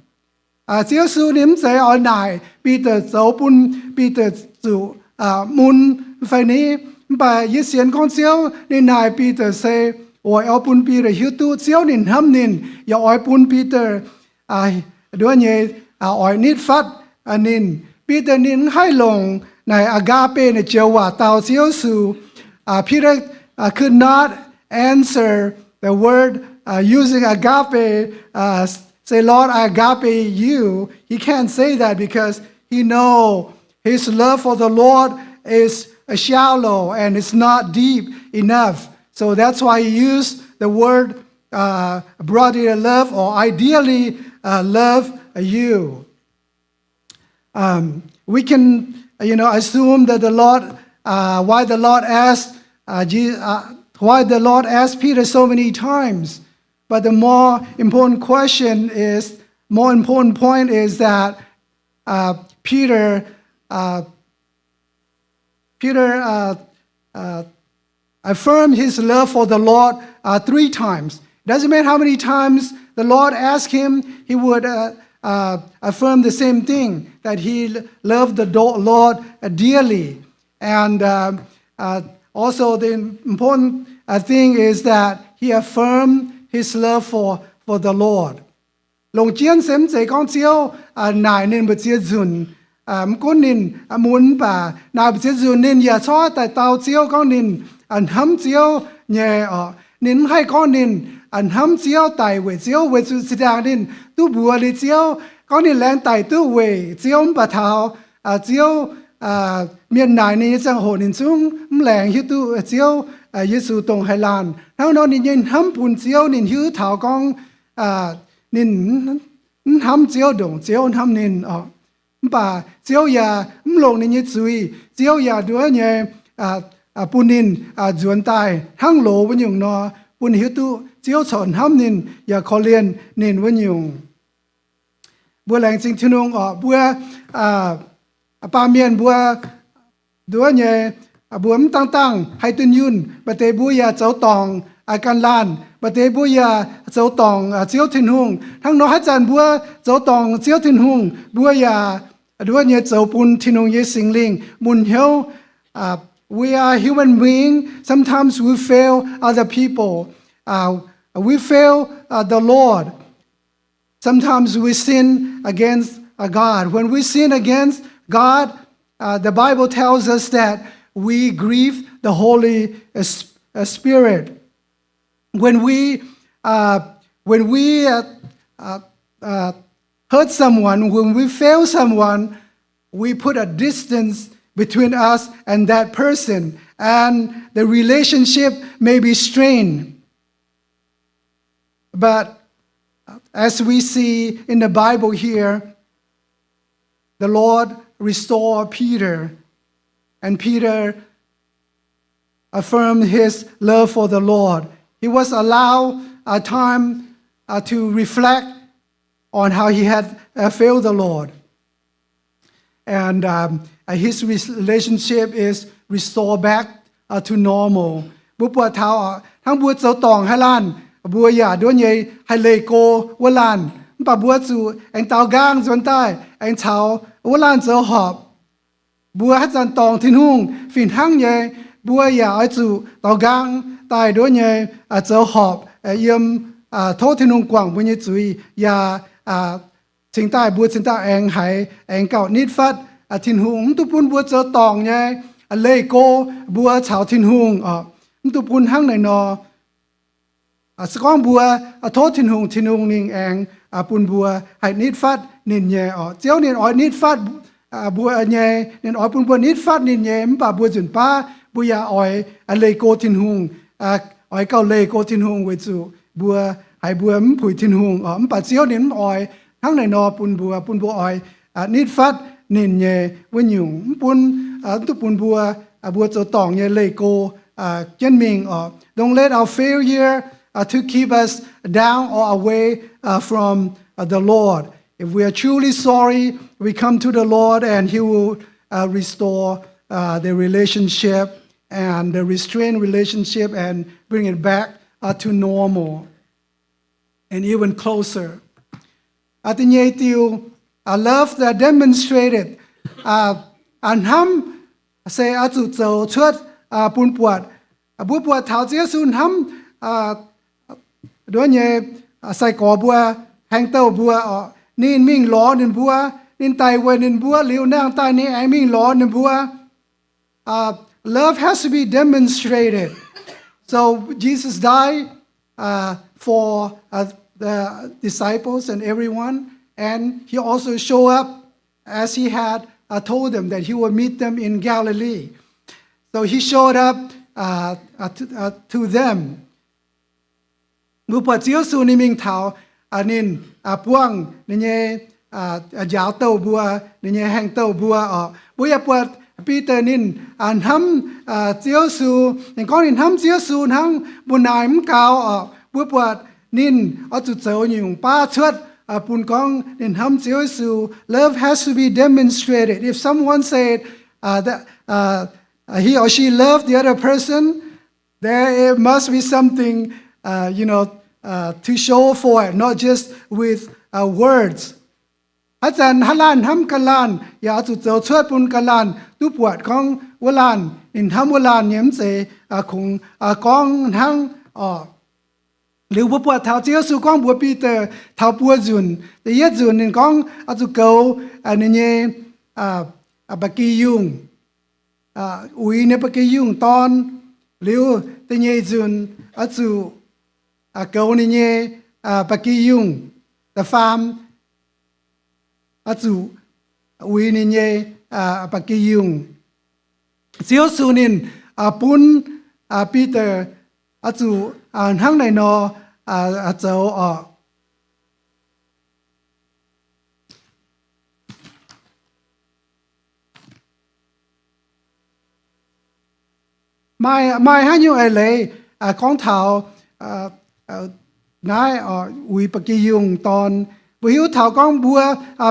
Ziouv Yesu ninh mv zeiz oix naaic Bide zoux bun Bide zuqc mun fai ni. Mv baac yie sienx gorngv Ziouv ninh naaic Bide se weic oix bun Bide hiuv duqv Ziouv ninh hnamv ninh, yaac oix bun Bide nduov nyei oix nitv fatv ninh. Bide ninh mv haih longc naaic agape naaic joux waac dau Ziouv Yesu. Peter uh, could not answer the word uh, using agape, uh, say, "Lord, I agape you." He can't say that because he know his love for the Lord is uh, shallow and it's not deep enough. So that's why he used the word uh, brotherly love or ideally uh, love you. Um, we can, you know, assume that the Lord, uh, why the Lord asked, uh, Je- uh, why the Lord asked Peter so many times. But the more important question is, more important point is that uh, Peter, uh, Peter uh, uh, affirmed his love for the Lord uh, three times. Doesn't matter how many times the Lord asked him, he would uh, uh, affirm the same thing, that he loved the do- Lord uh, dearly. And uh, uh, also, the important uh, thing is that he affirmed his love for, for the Lord. Longc jienv se mv zeiz gorngv Ziouv naaic ninh mbu'ziex nzunc, mv gunv ninh mun mv baac naaic mbu'ziex nzunc ninh yaac corc daaih dau Ziouv gorngv ninh hnamv Ziouv nyei oc. Ninh mv haih gorngv ninh hnamv Ziouv daic weic Ziouv, weic zuqc zinh ndaangc ninh duqv mbuox liuz Ziouv gorngv ninh laengz daic duqv weic Ziouv, mv baac taux Ziouv, mienh naaic ninh nyei ziangh hoc ninh zungv mv laengz hiuv duqv Ziouv Yesu dongh haaix laanh. Hnangv nor ninh nyei hnamv bun Ziouv ninh hiuv taux gorngv ninh mv hnamv Ziouv ndongc Ziouv hnamv ninh oc. Mv baac Ziouv yaac mv longc ninh nyei zuiz. Ziouv yaac nduov nyei bun ninh nzuonx daaih hnangv loz wuov nyungc nor, bun hiuv duqv Ziouv corc hnamv ninh yaac korv-lienh ninh wuov nyungc. Mbuo laengz zingh Tin-Hungh oc. Mbuo baamh mienh mbuo nduov nyei, mbuo mv dangh dangh haih dunh yunh. Maaih deix mbuo yaac zoux dorngc ganh laanh, maaih deix mbuo yaac zoux dorngc Ziouv Tin-Hungh. Hnangv nor haaix zanc mbuo zoux dorngc Ziouv Tin-Hungh, mbuo yaac nduov nyei zoux bun Tin-Hungh nyei Singx Lingh mun hnyouv. We are human being. Sometimes we fail other people. We fail the Lord. Sometimes we sin against God. When we sin against God, the Bible tells us that we grieve the Holy Spirit. When we, uh, when we uh, uh, uh, hurt someone, when we fail someone, we put a distance between us and that person, and the relationship may be strained. But as we see in the Bible here, the Lord restored Peter, and Peter affirmed his love for the Lord. He was allowed a time uh, to reflect on how he had uh, failed the Lord. And um, uh, his relationship is restored back uh, to normal. Mbuo buatc taux hnangv mbuo zoux dorngc haaix laanh, mbuo yaac nduov nyei haih leih go wuov laanh. Mv baac mbuo zuqc aengx daaux nqaang nzuonx daaih aengx caux wuov laanh zoux horpc. Mbuo haaix zanc dorngc Tin-Hungh fih hnangv nyei, mbuo yaac oix zuqc daaux nqaang daaih nduov nyei zoux horpc yiem, tov Tin-Hungh guangc mbuo nyei zuiz yaac cingx daaih mbuo cingx daaih aengx haiz aengx gauh nitv fatv Tin-Hungh. Mv duqv bun mbuo zoux dorngc nyei leih go mbuo caux Tin-Hungh oc. Mv duqv bun hnangv naaic nor. Se gorngv mbuo tov Tin-Hungh, Tin-Hungh ninh aengx bun mbuo haih nitv fatv ninh nyei oc. Ziouv ninh oix nitv fatv mbuo nyei, ninh oix bun mbuo nitv fatv ninh nyei, mv baac mbuo nzunc baav mbuo yaac oix leih go Tin-Hungh, oix gauh leih go Tin-Hungh weic zuqc mbuo haiz mbuo mv puix Tin-Hungh oc. Mv baac Ziouv ninh mv oix hnangv naaic nor bun mbuo, bun mbuo oix nitv fatv ninh nyei wuov nyungc. Mv bun, mv duqv bun mbuo, mbuo zoux dorngc nyei leih go jienv mingh oc. Don't let our failure to keep us down or away from the Lord. If we are truly sorry, we come to the Lord and He will restore the relationship and the restrained relationship and bring it back to normal and even closer. Da'nyeic diuh, love that demonstrated, hnamv se oix zuqc zoux cuotv bun buatc. Mbuo buatc taux Ziouv Yesu hnamv nduov nyei sai-gorx mbuo, haaix dauh mbuo oc, ninh mingh lorz ninh mbuo, ninh daic weic ninh mbuo liuz nangh daaih ninh aengx mingh lorz ninh mbuo. Love has to be demonstrated. So Jesus died for the disciples and everyone, and He also showed up as He had told them that He would meet them in Galilee. So He showed up to them. Mbuo buatc Ziouv Yesu ninh mingh taux, ninh buangh ninh nyei njaaux douh mbuo, ninh nyei haengh douh mbuo oc. Mbuo yaac buatc Bide ninh hnamv Ziouv Yesu. Ninh gorngv ninh hnamv Ziouv Yesu hnangv mbu'naaic mv gaux oc. Mbuo buatc ninh oix zuqc zoux nyungc baav cuotv bun gorngv ninh hnamv Ziouv Yesu. Love has to be demonstrated. If someone said that he or she loved the other person, there it must be something, you know, to show for it, not just with words. Haaix zanc haaix laanh hnamv ga'laanh yaac oix zuqc zoux cuotv bun ga'laanh duqv buatc gorngv wuov laanh ninh hnamv wuov laanh nyei, mv zeiz kungx gorngv hnangv oc. Liuz mbuo buatc taux Ziouv Yesu gorngv mbuox Bide taux buo nzunc. Da'yietv nzunc ninh gorngv oix zuqc goux ninh nyei ba'gi yungh, uix ninh ba'gi yungh dorn. Liuz da'nyeic nzunc oix zuqc goux ninh nyei ba'gi yungh. Da'faam oix zuqc uix ninh nyei ba'gi yungh. Ziouv Yesu ninh bun Bide oix zuqc hnangv naaiv nor zoux oc. Maaih, maaih haaix nyungc eix leiz gorngv taux naaiv uix ba'gi yungh dorn? Mbuo hiuv taux gorngv mbuo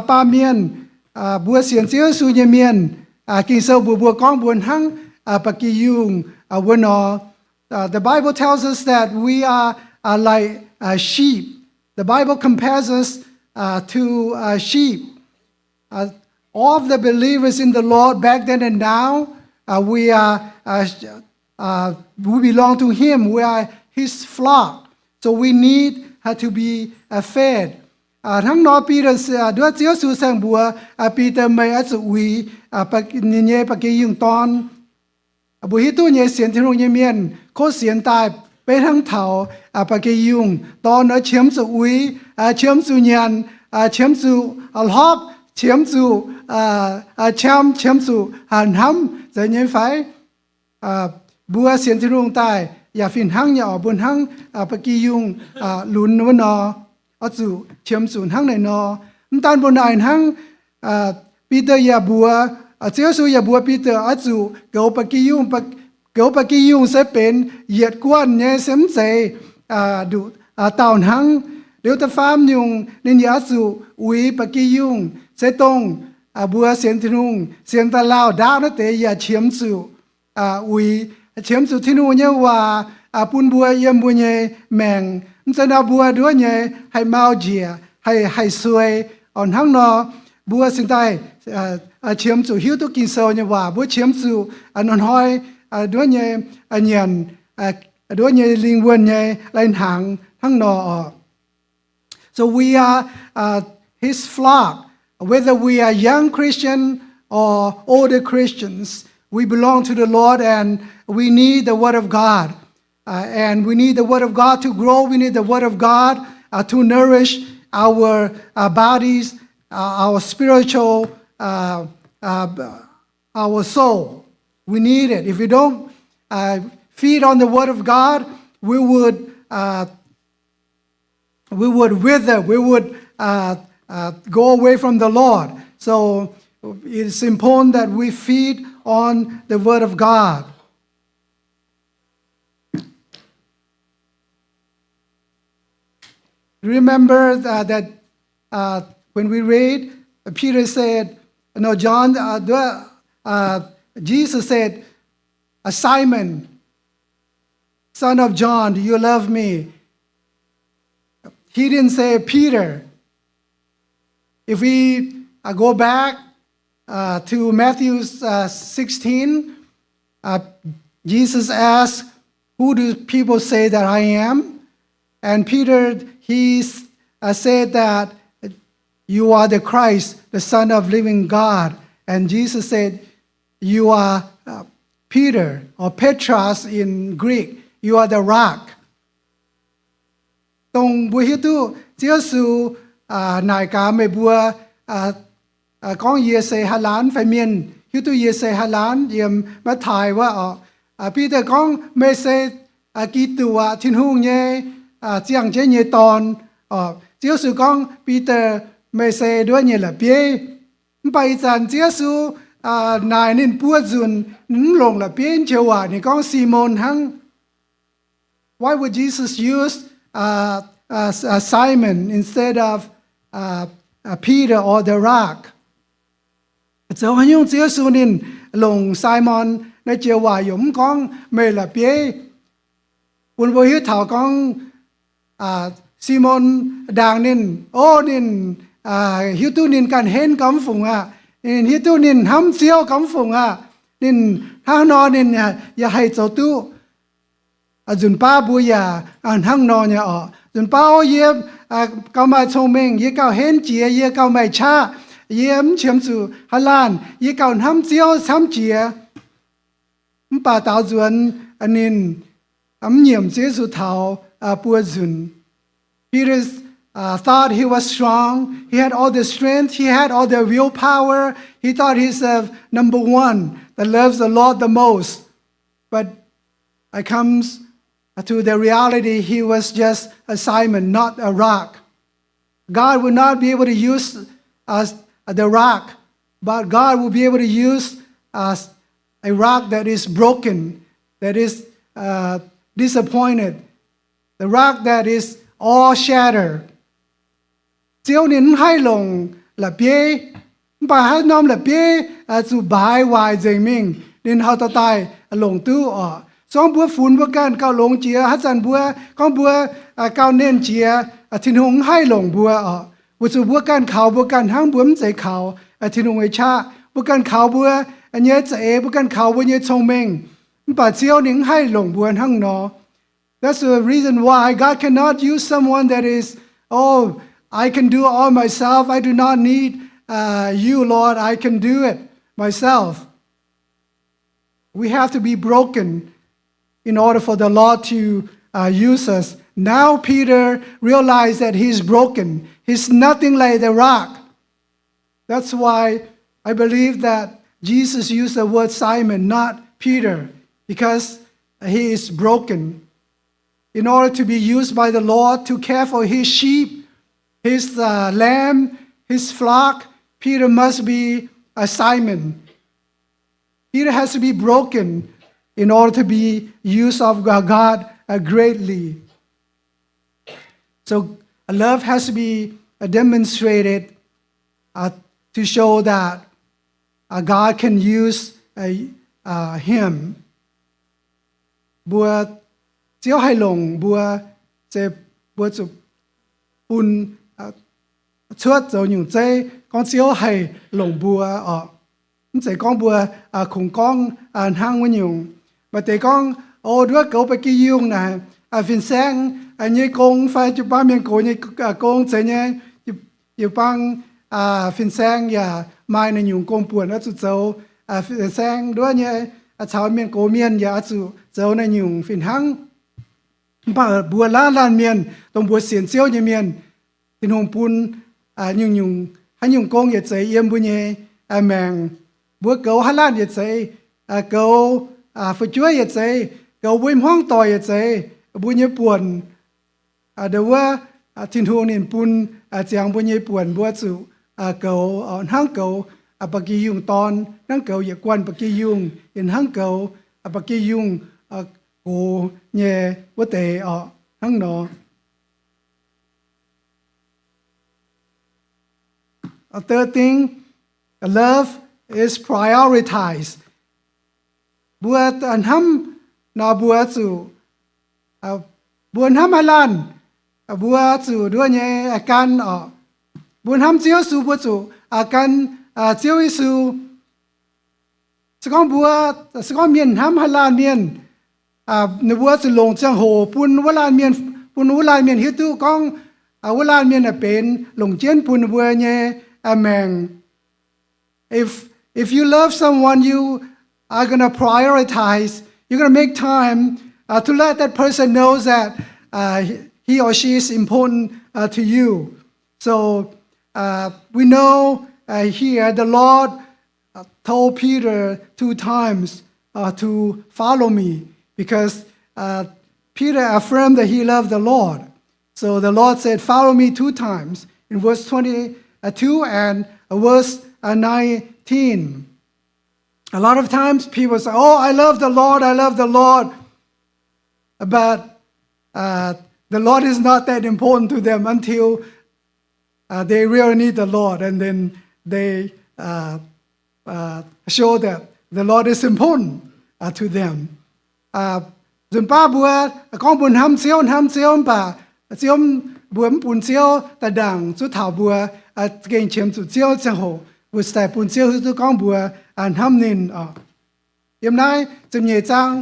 baamh mienh, mbuo sienx Ziouv Yesu nyei mienh, Ging-Sou mbuox mbuo gorngv mbuo hnangv ba'gi yungh wuov nor. The Bible tells us that we are like sheep. The Bible compares us to sheep. All of the believers in the Lord back then and now, we are, we belong to Him. We are His flock. So we need to be fed. Hnangv nor Bide, nduov Ziouv Yesu saeng mbuox Bide, meih oix zuqc uix ninh nyei ba'gi yungh dorn. Mbuo hiuv duqv nyei sienx Tin-Hungh nyei mienh kov sienx daaih beiv hnangv taux ba'gi yungh dorn oix qiemx zuqc uix, qiemx zuqc nyanc, qiemx zuqc hlorpv, qiemx zuqc qam, qiemx zuqc hnamv, zeiz nyei fai? Mbuo sienx Tin-Hungh daaih yaac fih hnangv nyei oc. Mbuo hnangv ba'gi yungh lunx wuov nor, oix zuqc qiemx zuqc hnangv naaiv nor. Mv daan mbuo naaic hnangv, Bide yaac mbuox, Ziouv Yesu yaac mbuox Bide oix zuqc goux ba'gi yungh. Goux ba'gi yungh se benx yietc guanh nyei, se mv zeiz nduqc dauh hnangv. Liuz da'faam nyungc ninh yaac oix zuqc uix ba'gi yungh, se dongh mbuo sienx Tin-Hungh, sienx daaih lauh ndaauv naaiv deix yaac qiemx zuqc uix, qiemx zuqc Tin-Hungh nyei waac bun mbuo yiem mbuo nyei maengc. Mv zeiz nor mbuo nduov nyei haih mau njiec, haih, haih suei. Oc, hnangv nor mbuo cingx daaih qiemx zuqc hiuv duqv Ging-Sou nyei waac. Mbuo qiemx zuqc hnoi-hnoi nduov nyei nyanc, nduov nyei lingh wuonh nyei lai-hnaangx hnangv nor oc. So we are His flock, whether we are young Christian or older Christians, we belong to the Lord and we need the Word of God. Uh, and we need the Word of God to grow. We need the Word of God uh, to nourish our uh, bodies, uh, our spiritual, uh, uh, our soul. We need it. If we don't uh, feed on the Word of God, we would uh, we would wither, we would uh, uh, go away from the Lord. So it's important that we feed on the Word of God. Remember uh, that uh, when we read, Peter said, no, John, uh, uh, Jesus said, uh, Simon, son of John, do you love me? He didn't say Peter. If we uh, go back uh, to Matthew uh, sixteen, uh, Jesus asked, who do people say that I am? And Peter, he uh, said that you are the Christ, the Son of living God. And Jesus said, you are uh, Peter, or Petros in Greek. You are the rock. Dongh mbuo hiuv duqv Ziouv Yesu naaic gaax meih mbuo gorngv yie se haaix laanh fai mienh hiuv duqv yie se haaix laanh yiem Matv^taai wuov oc. Bide gorngv meih se Giduc aqv, Tin-Hungh nyei ziangh jienv nyei dorn. Ziouv Yesu gorngv, Bide, meih se nduov nyei la'bieiv. Mv baac ih zanc Ziouv Yesu naaic ninh buo nzunc, ninh mv longc la'bieiv joux waac, ninh gorngv Simon hnangv. Why would Jesus use uh, uh, uh, Simon instead of uh, uh, Peter or the rock? Zoux haaix nyungc Ziouv Yesu ninh longc Simon naaiv joux waac yaac mv gorngv meih la'bieiv? Bun mbuo hiuv taux gorngv Simon ndaangc ninh, o, ninh hiuv duqv ninh ganh henv gauh mv fungc aqv. Ninh hiuv duqv ninh hnamv Ziouv gauh mv fungc aqv. Ninh hnangv nor ninh yaac haih zoux duqv. Nzunc baav mbuo yaac hnangv nor nyei orqc. Nzunc baav yie gauh maaih cong-mengh, yie gauh henv jiex, yie gauh maaih qaqv, yie mv qiemx zuqc haaix laanh, yie gauh hnamv Ziouv camv jiex. Mv baac daaux nzuonx ninh mv nyiemc Ziouv Yesu taux buo nzunc. Peter uh, thought he was strong. He had all the strength. He had all the willpower. He thought he's the number one that loves the Lord the most. But it comes to the reality, he was just a Simon, not a rock. God will not be able to use us, the rock, but God will be able to use us, a rock that is broken, that is uh, disappointed, the rock that is all shattered. Ziouv ninh mv haih longc la'bieiv, mv baac haaix norm la'bieiv zuqc mbaaix waaic nzengc mingh, ninh haaix dauh daaih longc duqv orqc. Se gorngv mbuo funx mbuo ganh gauh longx jiex, haaix zanc mbuo gorngv mbuo gauh nernh jiex, Tin-Hungh mv haih longc mbuo orqc. Weic zuqc mbuo ganh kaux mbuo ganh hnangv, mbuo mv zeiz kaux Tin-Hungh nyei qaqv. Mbuo ganh kaux mbuo nyei za'eix, mbuo ganh kaux mbuo nyei cong-mengh. Mv baac Ziouv ninh mv haih longc mbuo hnangv nor. That's the reason why God cannot use someone that is, oh, I can do all myself. I do not need uh, you, Lord. I can do it myself. We have to be broken in order for the Lord to uh, use us. Now Peter realized that he's broken. He's nothing like the rock. That's why I believe that Jesus used the word Simon, not Peter, because he is broken. In order to be used by the Lord to care for his sheep, his uh, lamb, his flock, Peter must be a Simon. Peter has to be broken in order to be used of God uh, greatly. So love has to be uh, demonstrated uh, to show that uh, God can use uh, uh, him. Mbuo, Ziouv haih longc mbuo, se mbuo zuqc bun cuotv zoux nyungc zeiv gorngv Ziouv haih longc mbuo orqc. Mv zeiz gorngv mbuo kungx gorngv hnangv wuov nyungc. Maaih deix gorngv, o, nduov goux ba'gi yungh naaic, fin-saeng nyei gong fai jiu-baang mienh gox nyei gong zeiz nyei, jiu-baang fin-saeng yaac maaih naaiv nyungc gong-buonc oix zuqc zoux. Fin-saeng nduov nyei caux mienh gox mienh yaac oix zuqc zoux naaiv nyungc fih hnangv. Mv baac mbuo laanh laanh mienh, dongh mbuo sienx Ziouv nyei mienh, Tin-Hungh bun nyungc-nyungc haaix nyungc gong yietc zeiz yiem mbuo nyei maengc. Mbuo goux haaix laanh yietc zeiz, goux fu'jueiv yietc zeiz, goux mbuo hmuangv doic yietc zeiz, mbuo nyei buonc, ndo wuov, Tin-Hungh ninh bun ziangx mbuo nyei buonc mbuo zuqc goux, hnangv goux ba'gi yungh dorn, hnangv goux yietc guanh ba'gi yungh, yaac hnangv goux ba'gi yungh gox nyei wuov deix orqc, hnangv nor. Third thing, love is prioritize. Mbuo hnamv nor mbuo zuqc, mbuo hnamv haaix laanh, mbuo zuqc nduov nyei a'gan orqc. Mbuo hnamv Ziouv Yesu mbuo zuqc a'gan Ziouv Yesu. Se gorngv mbuo, se gorngv mienh hnamv haaix laanh mienh, ninh mbuo zuqc longc ziangh hoc bun wuov laanh mienh, bun wuov laanh mienh hiuv duqv gorngv wuov laanh mienh aah, benx longc jienv bun ninh mbuo nyei maengc. If if you love someone, you are gonna prioritize. You're gonna make time uh, to let that person know that uh, he or she is important uh, to you. So uh, we know uh, here the Lord uh, told Peter two times uh, to follow me, because uh, Peter affirmed that he loved the Lord. So the Lord said, "Follow me" two times, in verse twenty-two and verse nineteen. A lot of times people say, "Oh, I love the Lord, I love the Lord." But uh, the Lord is not that important to them until uh, they really need the Lord, and then they uh, uh, show that the Lord is important uh, to them. Uh, nzunc baav mbuo gorngv mbuo hnamv Ziouv, hnamv Ziouv, mv baac Ziouv, mbuo mv bun Ziouv daaih ndaangc zuqc taux mbuo uh, gengh qiemx zuqc Ziouv ziangh hoc, mbuo daaih bun Ziouv hiuv duqv gorngv mbuo uh, hnamv ninh oc. Yiem naaiv ziepc nyeic zaang,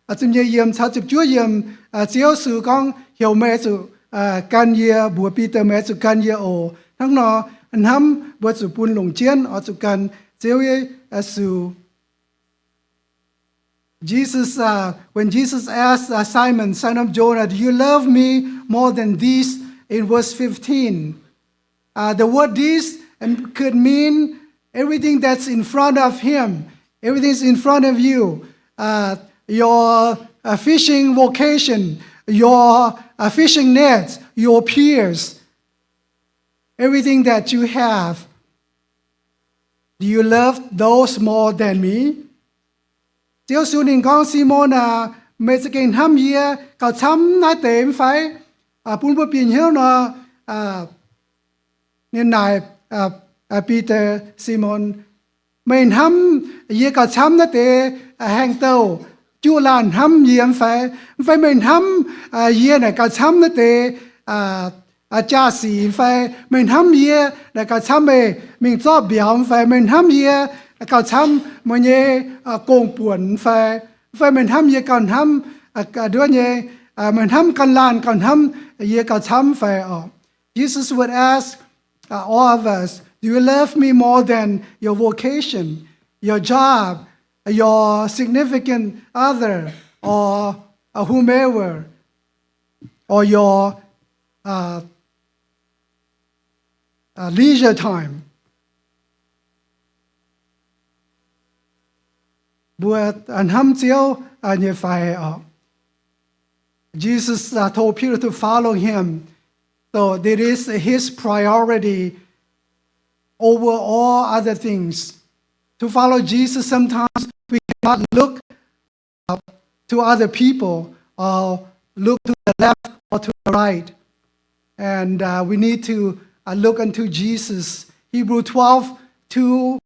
ziepc nyeic yiemc caux ziepc juov yiemc, Ziouv Yesu gorngv, heuc meih zuqc gan yie, mbuox Bide, meih zuqc gan yie oc. Hnangv nor, hnamv mbuo zuqc bun longc jienv oix zuqc gan Ziouv Yesu. Jesus, uh, when Jesus asked uh, Simon, son of Jonah, "Do you love me more than these?" In verse fifteen, uh, the word "these" um, could mean everything that's in front of him, everything's in front of you, uh, your uh, fishing vocation, your uh, fishing nets, your peers, everything that you have. Do you love those more than me? Ziouv Yesu ninh gorngv, Simon aac, meih za'gengh hnamv yie gauh camv naaiv deix mv fai? Bun mbuo bieqc hnyouv nor, ninh naaic Bide, Simon, meih hnamv yie gauh camv naaiv deix haengh douh juqv laanh hnamv yie mv fai? Mv fai meih hnamv yie naaic gauh camv naaiv deix jaa-sic mv fai? Meih hnamv yie naaic gauh camv meih mingh zorqv mbiauz mv fai? Meih hnamv yie gauh camv meih nyei gong-buonc mv fai? Mv fai meih hnamv yie gauh hnamv nduov nyei, meih hnamv gan laanh gauh hnamv yie gauh camv mv fai oc? Jesus would ask uh, all of us, do you love me more than your vocation, your job, your significant other, or uh, whomever, or your uh, uh, leisure time? Mbuo uh, hnamv Ziouv uh, nyei fai oc? Jesus uh, told Peter to follow him. So it is his priority over all other things. To follow Jesus, sometimes we cannot look uh, to other people or look to the left or to the right. And uh, we need to uh, look unto Jesus. Hebrew twelve two,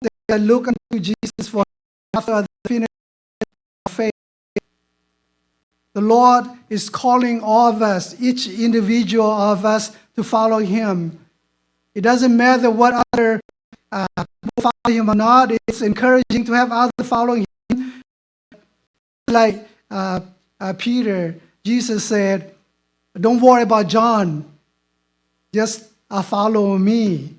they said, look unto Jesus for after the finish of faith. The Lord is calling all of us, each individual of us, to follow him. It doesn't matter what other uh, people follow him or not. It's encouraging to have others following him. Like uh, uh, Peter, Jesus said, don't worry about John. Just uh, follow me.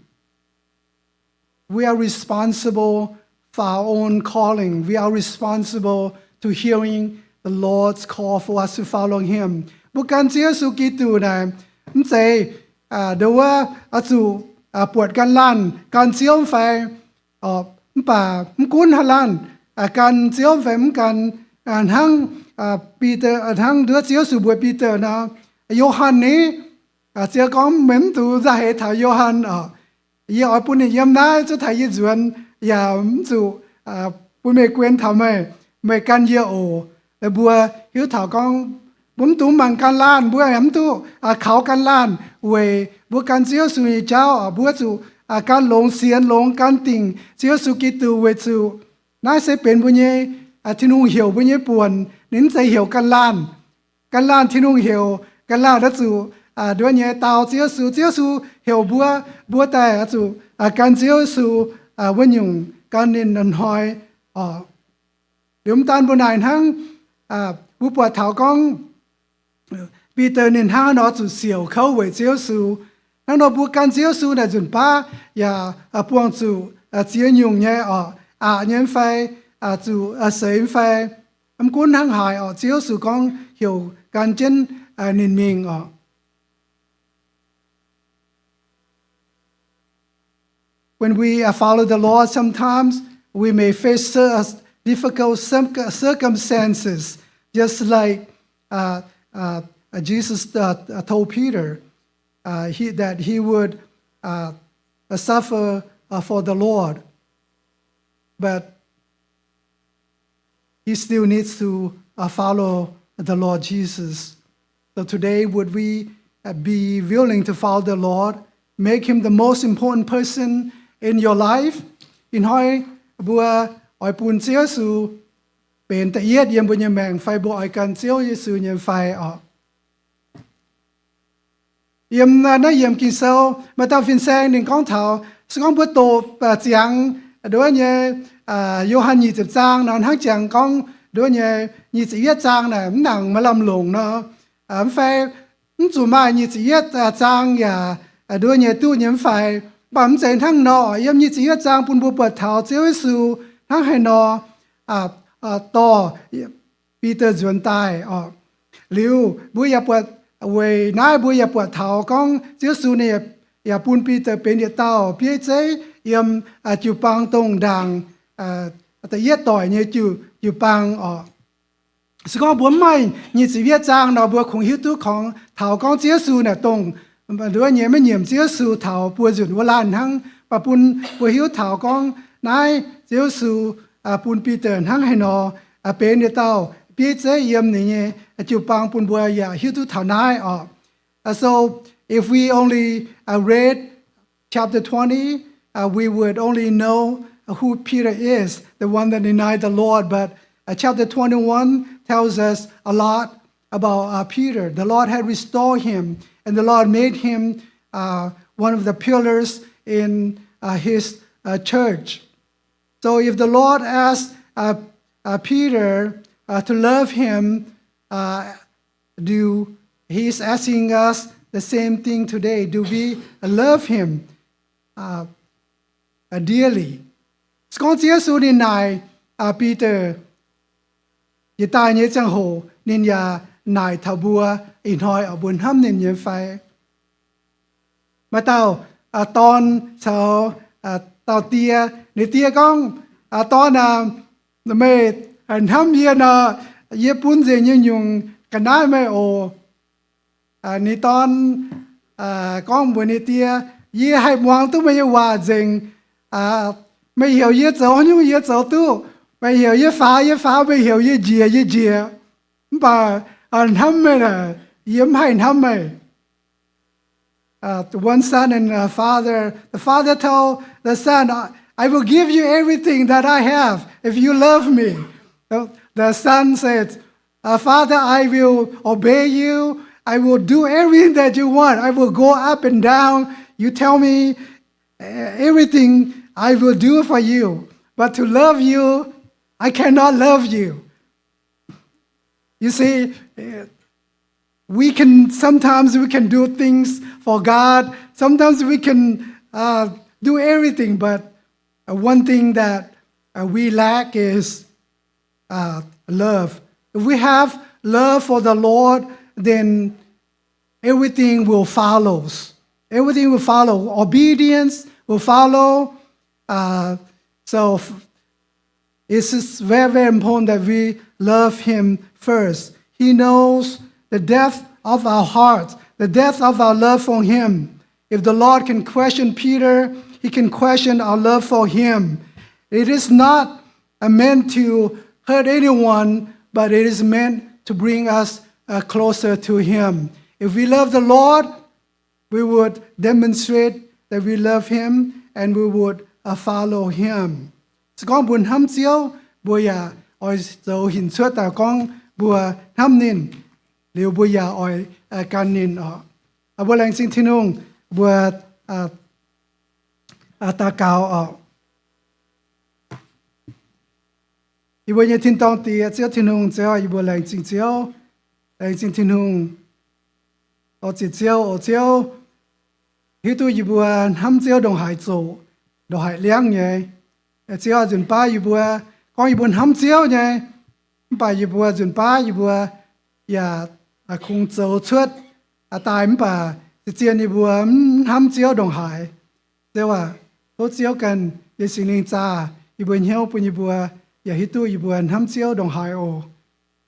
We are responsible for our own calling. We are responsible to hearing the Lord's call for us to follow him. Mbuo gan Ziouv Yesu Giduc naaic, mv zeiz nduov oix zuqc buatc gan laanh gan Ziouv fai? Mv baac mv gunv haaix laanh, gan Ziouv fai mv gan, hnangv Bide, hnangv nduov Ziouv Yesu mbuox Bide nor, Yo^han ni, Ziouv gorngv meih mv dungx nzauh heix taux Yo^han oc. Yie oix bun ninh yiem naaiv zuov taux yie nzuonx, yaac mv zuqc bun meih guen taux meih. Meih gan yie oc. Mbuo hiuv taux gorngv mbuo mv dungx mangc gan laanh, mbuo yaac mv duqv kaux gan laanh weic mbuo gan Ziouv Yesu nyei jauv. Mbuo zuqc gan longx sienx, longx gan dingc Ziouv Yesu Giduc weic zuqc naaiv se benx mbuo nyei, Tin-Hungh heuc mbuo nyei buonc. Ninh mv zeiz heuc gan laanh. Gan laanh Tin-Hungh heuc, gan laanh oix zuqc nduov nyei dau Ziouv Yesu. Ziouv Yesu heuc mbuo, mbuo daaih oix zuqc gan Ziouv Yesu wuov nyungc, gan ninh hnoi oc. Liuz mv daan mbuo naaic hnangv, mbuo buatc taux gorngv Bide ninh hnangv nor zuqc siouc kouv weic Ziouv Yesu. Hnangv nor mbuo gan Ziouv Yesu naaic nzunc baav yaac buangh zuqc ziex nyungc nyei oc, aqc nyei mv fai, zuqc seix mv fai. Mv gunv hnangv haaix oc, Ziouv Yesu gorngv heuc gan jienv ninh mingh oc. When we uh, follow the Lord, sometimes we may face cir- difficult cir- circumstances, just like uh, uh, uh, Jesus uh, uh, told Peter uh, he, that he would uh, uh, suffer uh, for the Lord, but he still needs to uh, follow the Lord Jesus. So today, would we uh, be willing to follow the Lord, make him the most important person in your life? Ih hnoi mbuo oix bun Ziouv Yesu benx da'yietv yiem mbuo nyei maengc fai mbuo oix gan Ziouv Yesu nyei fai oc? Yiem naaiv yiem Ging-Sou maaih dauh fin-saeng ninh gorngv taux, se gorngv mbuo doqc ziangx nduov nyei Yo^han nyic ziepc zaang nor hnangv jangx gorngv nduov nyei nyic ziepc yietv zaang naaic mv nangc maaih lamh longc nor, mv fai mv zuqc maaih nyic ziepc yietv zaang yaac nduov nyei duqv nyei mv fai. Mv baac mv zeiz hnangv nor, yiem nyic ziepc yietv zaang bun mbuo buatc taux Ziouv Yesu hnangv haaix nor dorh Bide nzuonx daaih oc. Liuz mbuo yaac buatc, weic naaiv mbuo yaac buatc taux gorngv Ziouv Yesu ninh yaac bun Bide benx yietc dauh bieiv zeiv yiem jiu-baang dongh ndaangc da'yietv doic nyei jiu-baang oc. Se gorngv mbuo mv maaih nyic ziepc yietv zaang nor, mbuo kungx hiuv duqv kungx taux gorngv Ziouv Yesu naaic dongh nduov nyei maiv nyiemc Ziouv Yesu taux buo nzunc wuov laanh hnangv, mv baac bun mbuo hiuv taux gorngv naaiv Ziouv Yesu bun Bide hnangv haaix nor benx yietc dauh bieiv zeiv yiem ninh nyei jiu-baang bun mbuo yaac hiuv duqv taux naaiv oc. So if we only read chapter twenty, we would only know who Peter is, the one that denied the Lord. But chapter twenty-one tells us a lot about Peter. The Lord had restored him, and the Lord made him one of the pillars in his church. So if the Lord asked Peter to love him, do, he's asking us the same thing today. Do we love him dearly? Se gorngv Ziouv Yesu ninh naaic Bide jiex daaih nyei ziangh hoc, ninh yaac naaic taux mbuo ih hnoi oc, mbuo hnamv ninh nyei fai? Maaih dauh dorn caux dauh die. Ninh die gorngv, Dorn aac, meih hnamv yie nor, yie bun nzengc nyei nyungc ga'naaiv meih oc. Ninh dorn gorngv mbuox ninh die, Yie haih muangx duqv meih nyei waac nzengc. Meih heuc yie zoux haaix nyungc yie zoux duqv. Meih heuc yie faaux yie faaux, meih heuc yie njiec yie njiec. Mv baac hnamv meih naaic, yie mv haih hnamv meih. Uh, the one son and a father, the father told the son, I, I will give you everything that I have if you love me. The, the son said, uh, Father, I will obey you. I will do everything that you want. I will go up and down. You tell me uh, everything I will do for you. But to love you, I cannot love you. You see, uh, we can, sometimes we can do things for God. Sometimes we can uh, do everything, but uh, one thing that uh, we lack is uh, love. If we have love for the Lord, then everything will follow. Everything will follow. Obedience will follow. Uh, so it's just very, very important that we love Him first. He knows the depth of our heart, the depth of our love for Him. If the Lord can question Peter, He can question our love for Him. It is not uh, meant to hurt anyone, but it is meant to bring us uh, closer to Him. If we love the Lord, we would demonstrate that we love Him and we would uh, follow Him. Se gorngv mbuo hnamv Ziouv, mbuo yaac oix zoux hinc cuotv daaih gorngv mbuo hnamv ninh, liuz mbuo yaac oix uh, gan ninh oc. Mbuo laengz zingh Tin-Hungh, mbuo uh, daux gaux oc. Yie mbuo nyei tin-dorngh Diex, Ziouv Tin-Hungh, Ziouv, yie mbuo laengz zingh Ziouv, laengz zingh Tin-Hungh. Oc, ziec Ziouv, oc Ziouv, hiuv duqv yie mbuo hnamv Ziouv ndongc haaix zoqc, ndongc haaix liangv nyei. Ziouv, nzunc baav yie mbuo, gorngv yie mbuo hnamv Ziouv nyei, mv baac yie mbuo nzunc baav yie mbuo yaac kungx zoux cuotv daaih mv baac zien-zien yie mbuo mv hnamv Ziouv ndongc haaix. Ziouv aac, tov Ziouv ganh nyei Singx Lingh zaah yie mbuo hnyouv bun yie mbuo yaac hiuv duqv yie mbuo hnamv Ziouv ndongc haaix oc.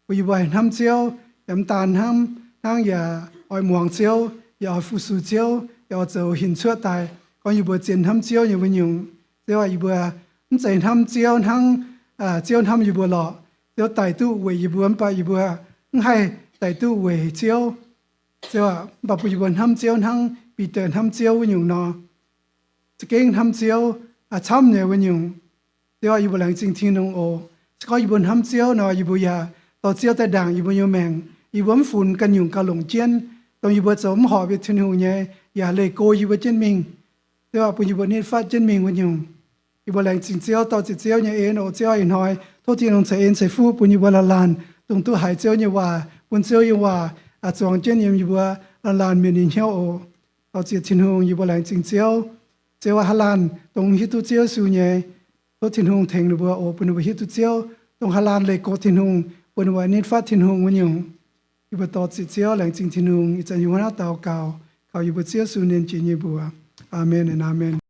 Bun yie mbuo haih hnamv Ziouv, Yaac mv daan hnangv, hnangv yaac oix muangx Ziouv, yaac oix fu-sux Ziouv, yaac oix zoux hinc cuotv daaih gorngv yie mbuo zien hnamv Ziouv nyei wuov nyungc. Ziouv aac, yie mbuo mv zeiz hnamv Ziouv hnangv Ziouv hnamv yie mbuo lorqc. Ziouv daic duqv weic yie mbuo, mv baac yie mbuo mv haih daic duqv weic Ziouv. Ziouv aac, mv baac bun yie mbuo hnamv Ziouv hnangv Bide hnamv Ziouv wuov nyungc nor, za'gengh hnamv Ziouv camv nyei wuov nyungc. Ziouv aac, yie mbuo laengz zingh Tin-Hungh oc. Se gorngv yie mbuo hnamv Ziouv nor, yie mbuo yaac dorh Ziouv daaih ndaangc yie mbuo nyei maengc. Yie mbuo mv funx ganh nyungc gauh longc jienv, dongh yie mbuo zoux mv horpc bun Tin-Hungh nyei, yaac leih go yie mbuo jienv mingh. Ziouv aac, bun yie mbuo nitv fatv jienv mingh wuov nyungc. Yie mbuo laengz zingh Ziouv, dorh ziec Ziouv nyei en oc. Ziouv aac, ih hnoi tov Tin-Hungh ceix en ceix fuqv bun yie mbuo laanh laanh, dongh duqv haiz Ziouv nyei waac, bun Ziouv nyei waac zuangx jienv yiem yie mbuo laanh laanh mienh nyei hnyouv oc. Dorh ziec Tin-Hungh, yie mbuo laengz zingh Ziouv. Ziouv aac, haaix laanh dongh mv hiuv duqv Ziouv Yesu nyei, tov Tin-Hungh tengx ninh mbuo oc, bun ninh mbuo hiuv duqv Ziouv. Dongh haaix laanh leih go Tin-Hungh, bun ninh mbuo nitv fatv Tin-Hungh wuov nyungc. Yie mbuo dorh ziec Ziouv, laengz zingh Tin-Hungh. Ih zanc yie mbuo naaiv daux gaux kaux yie mbuo Ziouv Yesu nyei mbuox. Aamen, aamen.